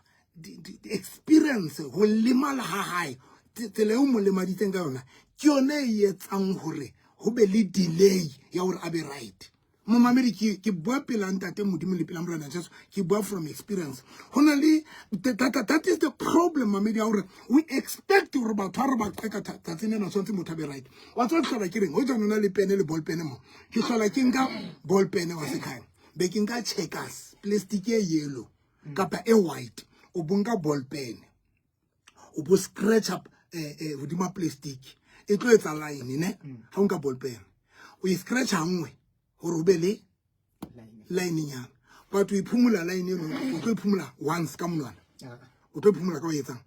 experience ho lemala ha hae, tsela eo mo lemaditseng ka yona ke yone e etsang hore ho be le delay ya hore a be right. Momamedi, ke bua pela ntate Modimo le pela Morena Jesu, ke bua from experience. Ho na le that is the problem, mamedi, ya hore we expect hore batho ha re ba qeka tsatsing lena, tshwanetse motho a be right. Wa tseba ke hlola ke reng? Ho jana na le pene le ball pen mo, ke hlola ke nka ball pen wa sekhaya, be ke nka Checkers plastic e yellow kapa e white. O bo nka ball pen, o bo scratch up hodima plastic, e tlo etsa line ne. Ha o nka ball pen, o e scratch ha nngwe hore o be le line. Line nyana, but o iphumula line eno, o tlo iphumula once ka monwana. Ah, O tlo iphumula ka o etsang?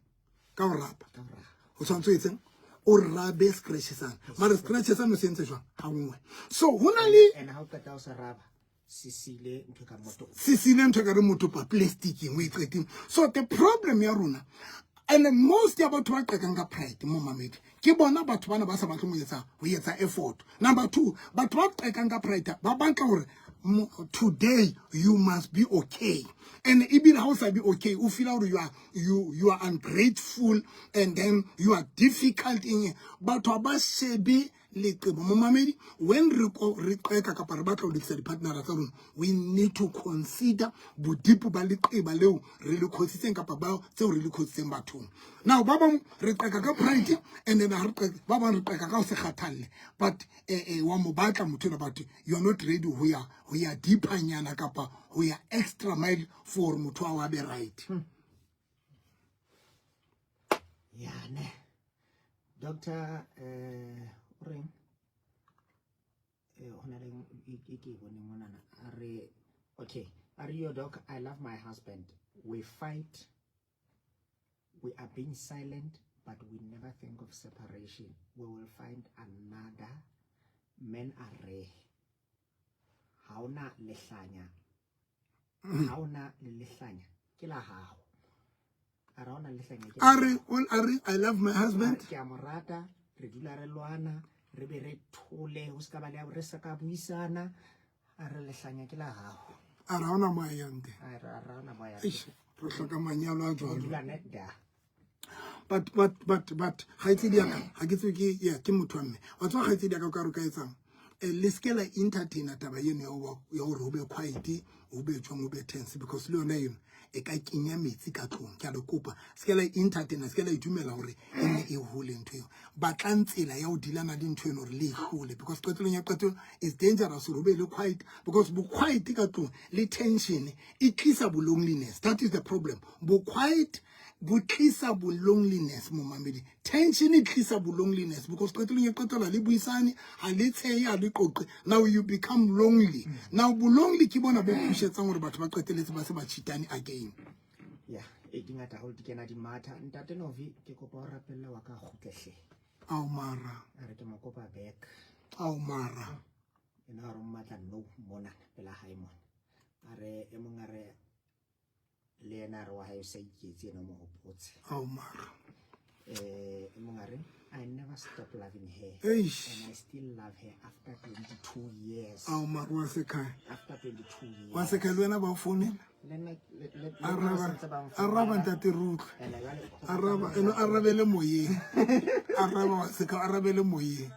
Ka ho rapa. Ka ho rapa. O tshwanetse o etseng? O rabe scratch sana, mara scratch sana o se entse jwang? Ha nngwe. So ho na le And ha o qeta ho se raba, se sile ntho e ka moto. Se sile ntho e ka re motho pa plasticing o e qeteng. So the problem ya rona, and most ya batho ba qekang ka pride mo, mamedi, ke bona batho bana ba sa batleng ho etsa effort. Number two, batho ba qekang ka pride ba batla hore today you must be okay, and ebile ha o sa be okay, o feel hore you are ungrateful and then you are difficult. In batho ha ba shebe leqebo. Momamedi, when re qeka kapa re batla ho lokisa di-partnera tsa rona, we need to consider bodipo ba leqeba leo re le khositseng kapa ba tseo re le khositseng bathong. Now ba bang re qeka ka pride, and then ha re qeka, ba bang re qeka ka ho se kgathalle, but wa mo batla motho ena, but you are not ready ho ya deeper-nyana kapa ho ya extra mile for motho wa be right. Ya ne, doctor, o reng? Ho na le e ke e boneng monana. A re, okay, a re, "Yo doc, I love my husband. We fight, we are being silent, but we never think of separation. We will find another. Men are rare. Ha ona lehlanya, ha ona le lehlanya ke la hao." A re ha ona lehlanya ke la A re hao. A re, "I love my husband." Ke a mo rata, re dula re lwana, re be re thole, ho se ka ba le re sa ka buisana. A re lehlanya ke la hao. A re ha ona mo a yang teng. A re ha ona mo a yang. Eish, re hloka manyalo a Ho jwalo. dula net da. But kgaitsedi ya ka, ha ke tsebe ke ya ke motho wa mme wa tseba, kgaitsedi ya ka, o ka re o ka etsang? Le seke la entertaina taba eno ya hore ho be quiet, ho be jwang, ho be tense, because le yona eno e ka kenya metsi ka tlong. Ke a le kopa, se ke la entertaina, se ke la e dumela hore e nne e hole ntho eo. Batlang tsela ya ho dealana le ntho eno hore le e hlole, because qetellong ya qetelo is dangerous hore ho be le quiet, because bo quiet ka tlong le tension e tlisa bo loneliness. That is the problem. Bo quiet bo tlisa bo loneliness, momamedi. Tension e tlisa bo loneliness, because qetellong ya qetelo ha le buisane, ha le tshehe, ha le qoqe. Now you become lonely. Now bo lonely ke bona bo pushetsang hore batho ba qetelletse ba se ba cheatane again. Ya, e di ngata haholo, di kena di matha. "Ntate Novi, ke kopa o rapelle wa ka kgutlehle." Ao mara. A re ke mo kopa back. Ao mara. Ena a re o mmatla no mona pela hae mona. A re e mong a re le yena a re wa hae o sa iketse ena o mo hopotse. Ao mara. E mong a re I never stop loving her. Eish. And I still love her after 22 years. Ao mara wa sekhaya. After 22 years. Wa sekhaya le wena ba o founela. Le nna le nna Araba sentse ba nfounela. araba ntate re utlwe. Ene jwale Araba eno arabele moyeng. Araba wa sekhaya arabele moyeng.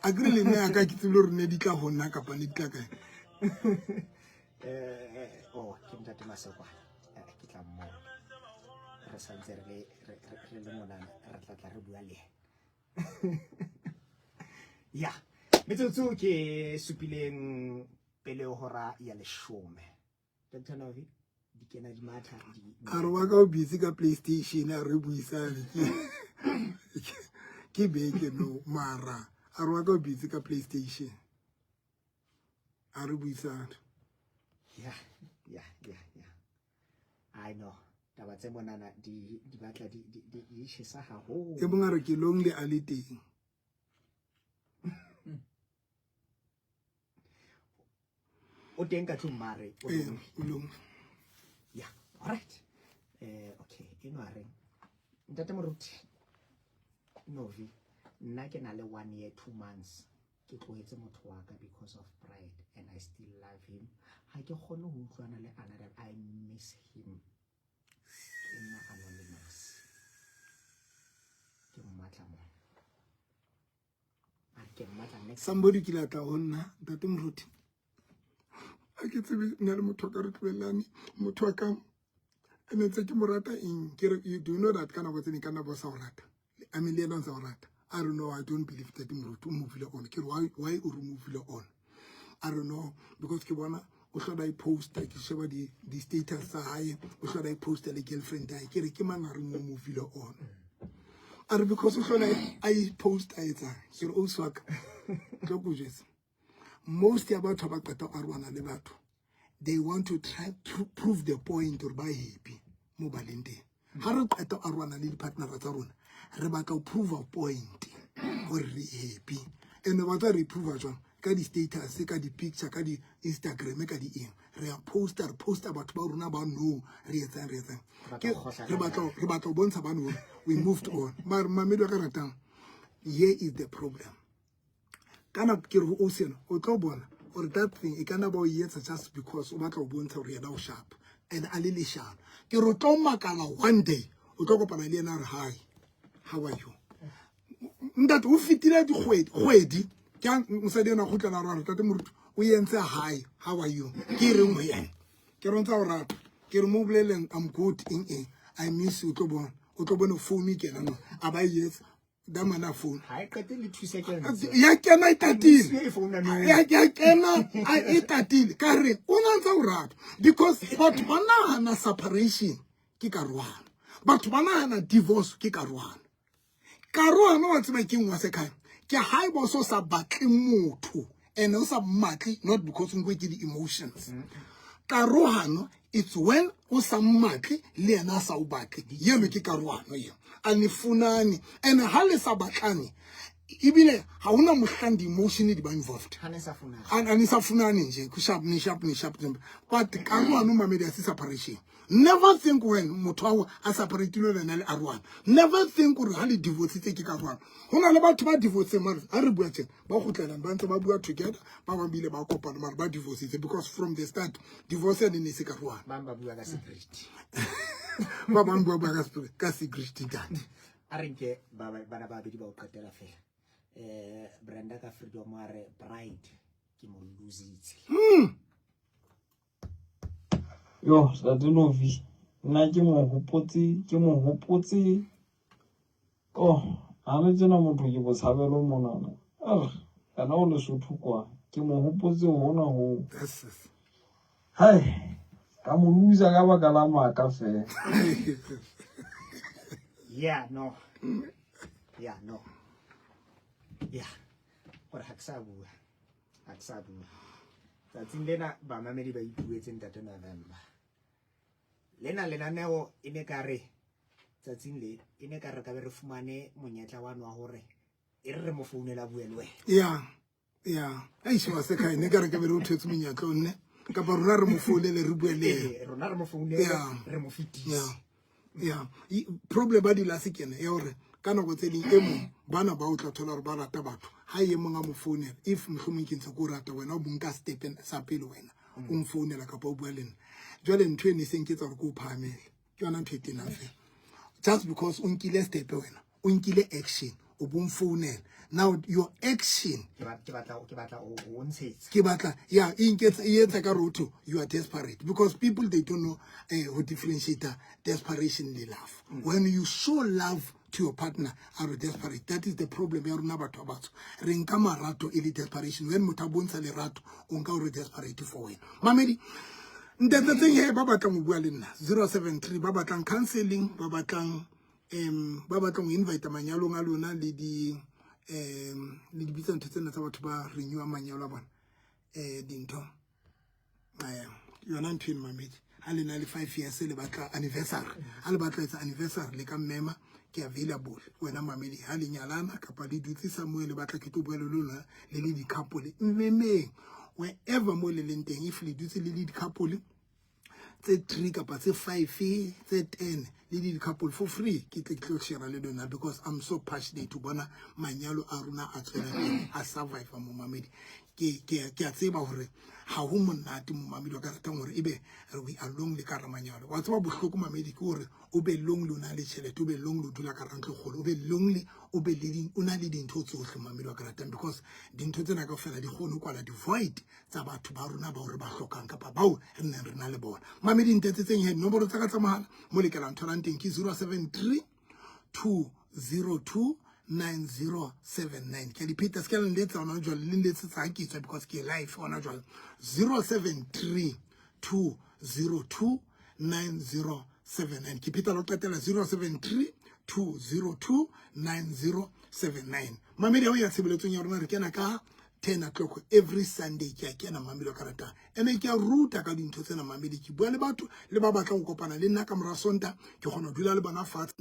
A kere le nna ya ka ke tsebile hore ne di tla ho nna kapa ne di tla kae. Oh, ke ntate Masekwana. Ke tla mmona. Re santse re le re le monana re tla tla re bua le yena. Ya, metsotso ke supileng pele ho hora ya 10. Dr. Novi, di kena di matha di A re wa ka o busy ka PlayStation a re buisane ke beke no mara a re wa ka o busy ka PlayStation a re buisane. Ya, ya, ya, ya. I know. Taba tse monana di batla di tjhesa haholo. E mong a re ke lonely a le teng. O teng ka tlung mare o Ee, lonely. o lonely. Yeah, all right. Okay, eno a reng. Ntate Moruti Novi, nna ke na le 1 year 2 months ke tlohetse motho wa ka because of pride and I still love him. Ha ke kgone ho utlwana le another, I miss him. Ke nna anonymous. Ke mmatla mona. A re ke mmatla next. Somebody ke la tla ho nna ntate Moruti. A ke tsebe nna le motho wa ka re tlohellane. Motho wa ka ene ntse ke mo rata eng? Ke re, you do know that ka nako tse ding ka nna ba sa o rata. I mean, le yena o ntse a o rata. I don't know, I don't believe that Moruti o move on. Ke re, why o re move on? I don't know, because ke bona o hlola e poster, ke sheba di status tsa hae, o hlola e poster le girlfriend ya hae. Ke re, ke mang a reng o move on? A re, because o hlola a e post a etsang. Ke re, ausi wa ka, tlo ko jwetsa. Most ya batho ba qeta ho arohana le batho, they want to try to prove the point hore ba happy mo ba leng teng. Ha re qeta ho arohana le di-partner tsa rona, re batla ho prove a point hore re happy. And ba tla re prove jwang? Ka di-status, ka di-picture, ka di-Instagram, ka di-eng. Re a poster, re poster batho ba rona ba know re etsang, re etsang. Re batla ho kgohlana Re batla ho bontsha ba know we moved on. Mara mamedi wa ka ratang, here is the problem. Kana ke re ho ausi ena, o tlo bona hore that thing e kana ba o etsa just because o batla ho bontsha hore yena o sharp and a le leshano. Ke re o tlo makala one day, o tlo kopana le yena a re hi, how are you? Ntate o fetile dikgwedi, kgwedi. Ke ha mosadi ena a kgutlela a re, Ntate Moruti, o entse hi, how are you? Ke reng ho yena? Ke re o ntsa o rata. Ke re mo boleleng, I'm good, eng eng. I miss you, o tlo bona. O tlo bona phone e kena no. A ba e etsa. Da mana phone. Ha e qete le 2 seconds. Ya kena e tatile. E founa no. Ya kena a e tatile. Ka re o na ntsa o rata because batho ba nahana separation ke karohano. Batho ba nahana divorce ke karohano. Karohano wa tseba ke eng wa sekhaya? Ke ha e bo so sa batle motho and o sa mmatle not because o nkwe ke di-emotions. Karohano it's when o sa mmatle le yena a sa o batle. Yeno ke karohano eo. A ne funane and ha le sa batlane ebile ha hona mohlang di-emotion di ba involved. Ha ne sa funane. A ne sa funane nje, ku sharp, ni sharp, ni sharp. But karohano mamedi a se separation. Never think when motho wa a separatilwe le yena le arohana. Never think hore ha le divorcitse ke karohano. Ho na le batho ba divorceng mare ha re bua tjena ba kgutlelang ba ntse ba bua together, ba bang bile ba kopana mare ba divorcitse because from the start divorce ya ne ne se karohano. Ba bang ba bua ka secret. Ba bang ba bua ka secret, ka secret ntate. A re nke bana ba babedi ba o qetela fela. Brenda ka Freedom a re bride ke mo lositse. Yo, Ntate Novi, nna ke mo hopotse, ke mo hopotse. Oh, ha re tsena motho ke botshabelo monana. Arr, yena o Lesotho kwa. Ke mo hopotse hona ho. Yes, yes. Hai, ka mo loser ka baka la maka fela. Yeah, no. Yeah, no. Yeah. Gore ha ke sa bua. Ha ke sa bua. Tsatsing lena bamamedi ba ipuetse Ntate November. Lena lenaneo e ne ka re tsatsing le e ne ka re ka be re fumane monyetla wa nwa hore e re re mo founela bue le wena. Yeah. Ya, eish, wa sekhaya ne ka re ka be re o thetse monyetla o nne kapa rona re mo founele re bue le ena. Ee, rona re mo founele re mo fetise. Ya, problem ba dula se kene ya hore ka nako tse ding e mong bana ba o tla thola hore ba rata batho ha e mong a mo founela, if mohlomong ke ntse ke o rata wena o bonka step sa pele wena o mfounela kapa o bua le nna, jwale ntho e ne seng ke etsa hore ke o phahamele, ke yona ntho e tenang fela. Just because o nkile step wena, o nkile action, o bo mfounela, now your action ke batla o ntshetsa, ke batla ya e nketsa e etsa ka rotho, you are desperate, because people they don't know ho differentiate desperation le love. When you show love to your partner, are desperate. That is the problem ya rona batho ba batsho, re nka marato e le desperation. When motho a bontsha lerato, o nka o re desperate for wena. Mamedi ntetsetseng he, ba batlang ho bua le nna 073, ba batlang counseling, ba batlang ho invite manyalong a lona le di le di bitsa ntho tsena tsa batho ba renewa manyalo a bona, dintho yona ntho eno. Mamedi, ha le na le 5 years le batla anniversary, ha le batla etsa anniversary, le ka mmema, ke available. Wena mamedi, ha le nyalana kapa le dutse somewhere, le batla ke tlo bua le lona le le di-couple, mmemeng wherever mo le leng teng. If le dutse le le di-couple tse three kapa tse five, tse 10, le le di-couple, for free ke tle ke tlo share le lona, because I'm so passionate to bona manyalo a rona a tswela pele, a survive. Mo mamedi, ke a tseba hore ha ho monate, momamedi wa ka ratang, hore ebe we are lonely ka hara manyalo. Wa tseba bohloko, mamedi, ke hore o be lonely o na le tjhelete, o be lonely o dula ka hara ntlo e kgolo, o be lonely o be le o na le dintho tsohle, mamedi wa ka ratang, because dintho tsena kaofela di kgone ho kwala di-void tsa batho ba rona bao re ba hlokang kapa bao re neng re na le bona. Mamedi, ntetsetseng he, nomoro tsa ka tsa mohala mo le kelang tholang teng ke 073 202 9079. Ke a di pheta, se ke la nletsa hona jwale, le nletsetsa ha ke tswa, because ke live hona jwale. 073 202 9079. Ke pheta le ho qetela, 073 202 9079. Mamedi, ha o ya tshebeletsong ya rona, re kena ka 10 o'clock every Sunday. Ke a kena, mamedi wa ka ratang, ene ke a ruta ka dintho tsena. Mamedi, ke bua le batho le ba batlang ho kopana le nna ka mora Sonta, ke kgona ho dula le bona fatshe,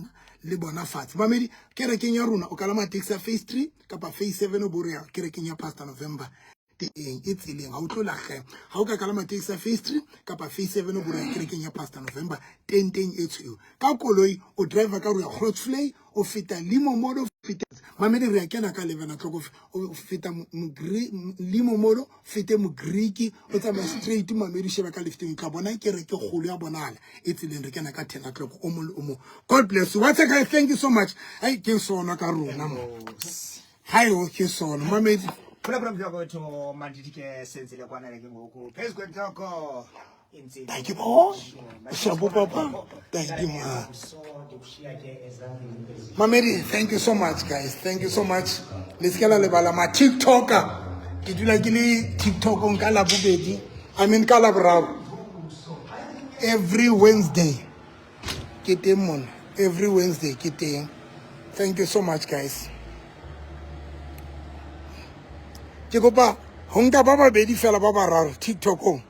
le bona fatshe. Mamedi, kerekeng ya rona o kalama taxi ya phase 3 kapa phase 7, o bo re ya kerekeng ya Pastor November teng, e tseleng, ha o tlo lahleha. Ha o ka kalama taxi ya phase 3 kapa phase 7, o bo re ya kerekeng ya Pastor November teng, teng e tshweu. Ka koloi o driver ka re ya Grootvlei, o feta Limo Mall, o feta, mamedi, re ya kena ka 11 o'clock, o feta Limo Mall, fete Mogriki, o tsamaya straight, mamedi, o sheba ka lefteng, o tla bona kereke kgolo ya bonala e tseleng. Re kena ka 10 o'clock o mong le o mong. God bless you. What's guy, thank you so much. Ai, ke sona ka rona mo hayo, ke sona, mamedi. Phulaphula mhloko mandithi ke senzile kwanele ke ngoku phezu kwentloko intsini. Thank you, boss. Shabu papa. Thank you, ma. So ndikushiya ke ezandleni ezi Mamedi, thank you so much, guys. Thank you so much. Le se ke la lebala ma TikToker. Ke dula ke le TikTok ka la bobedi. I mean ka la boraro. Every Wednesday. Ke teng mona. Every Wednesday ke teng. Thank you so much, guys. Ke kopa ho nka ba babedi fela, ba bararo TikTokong.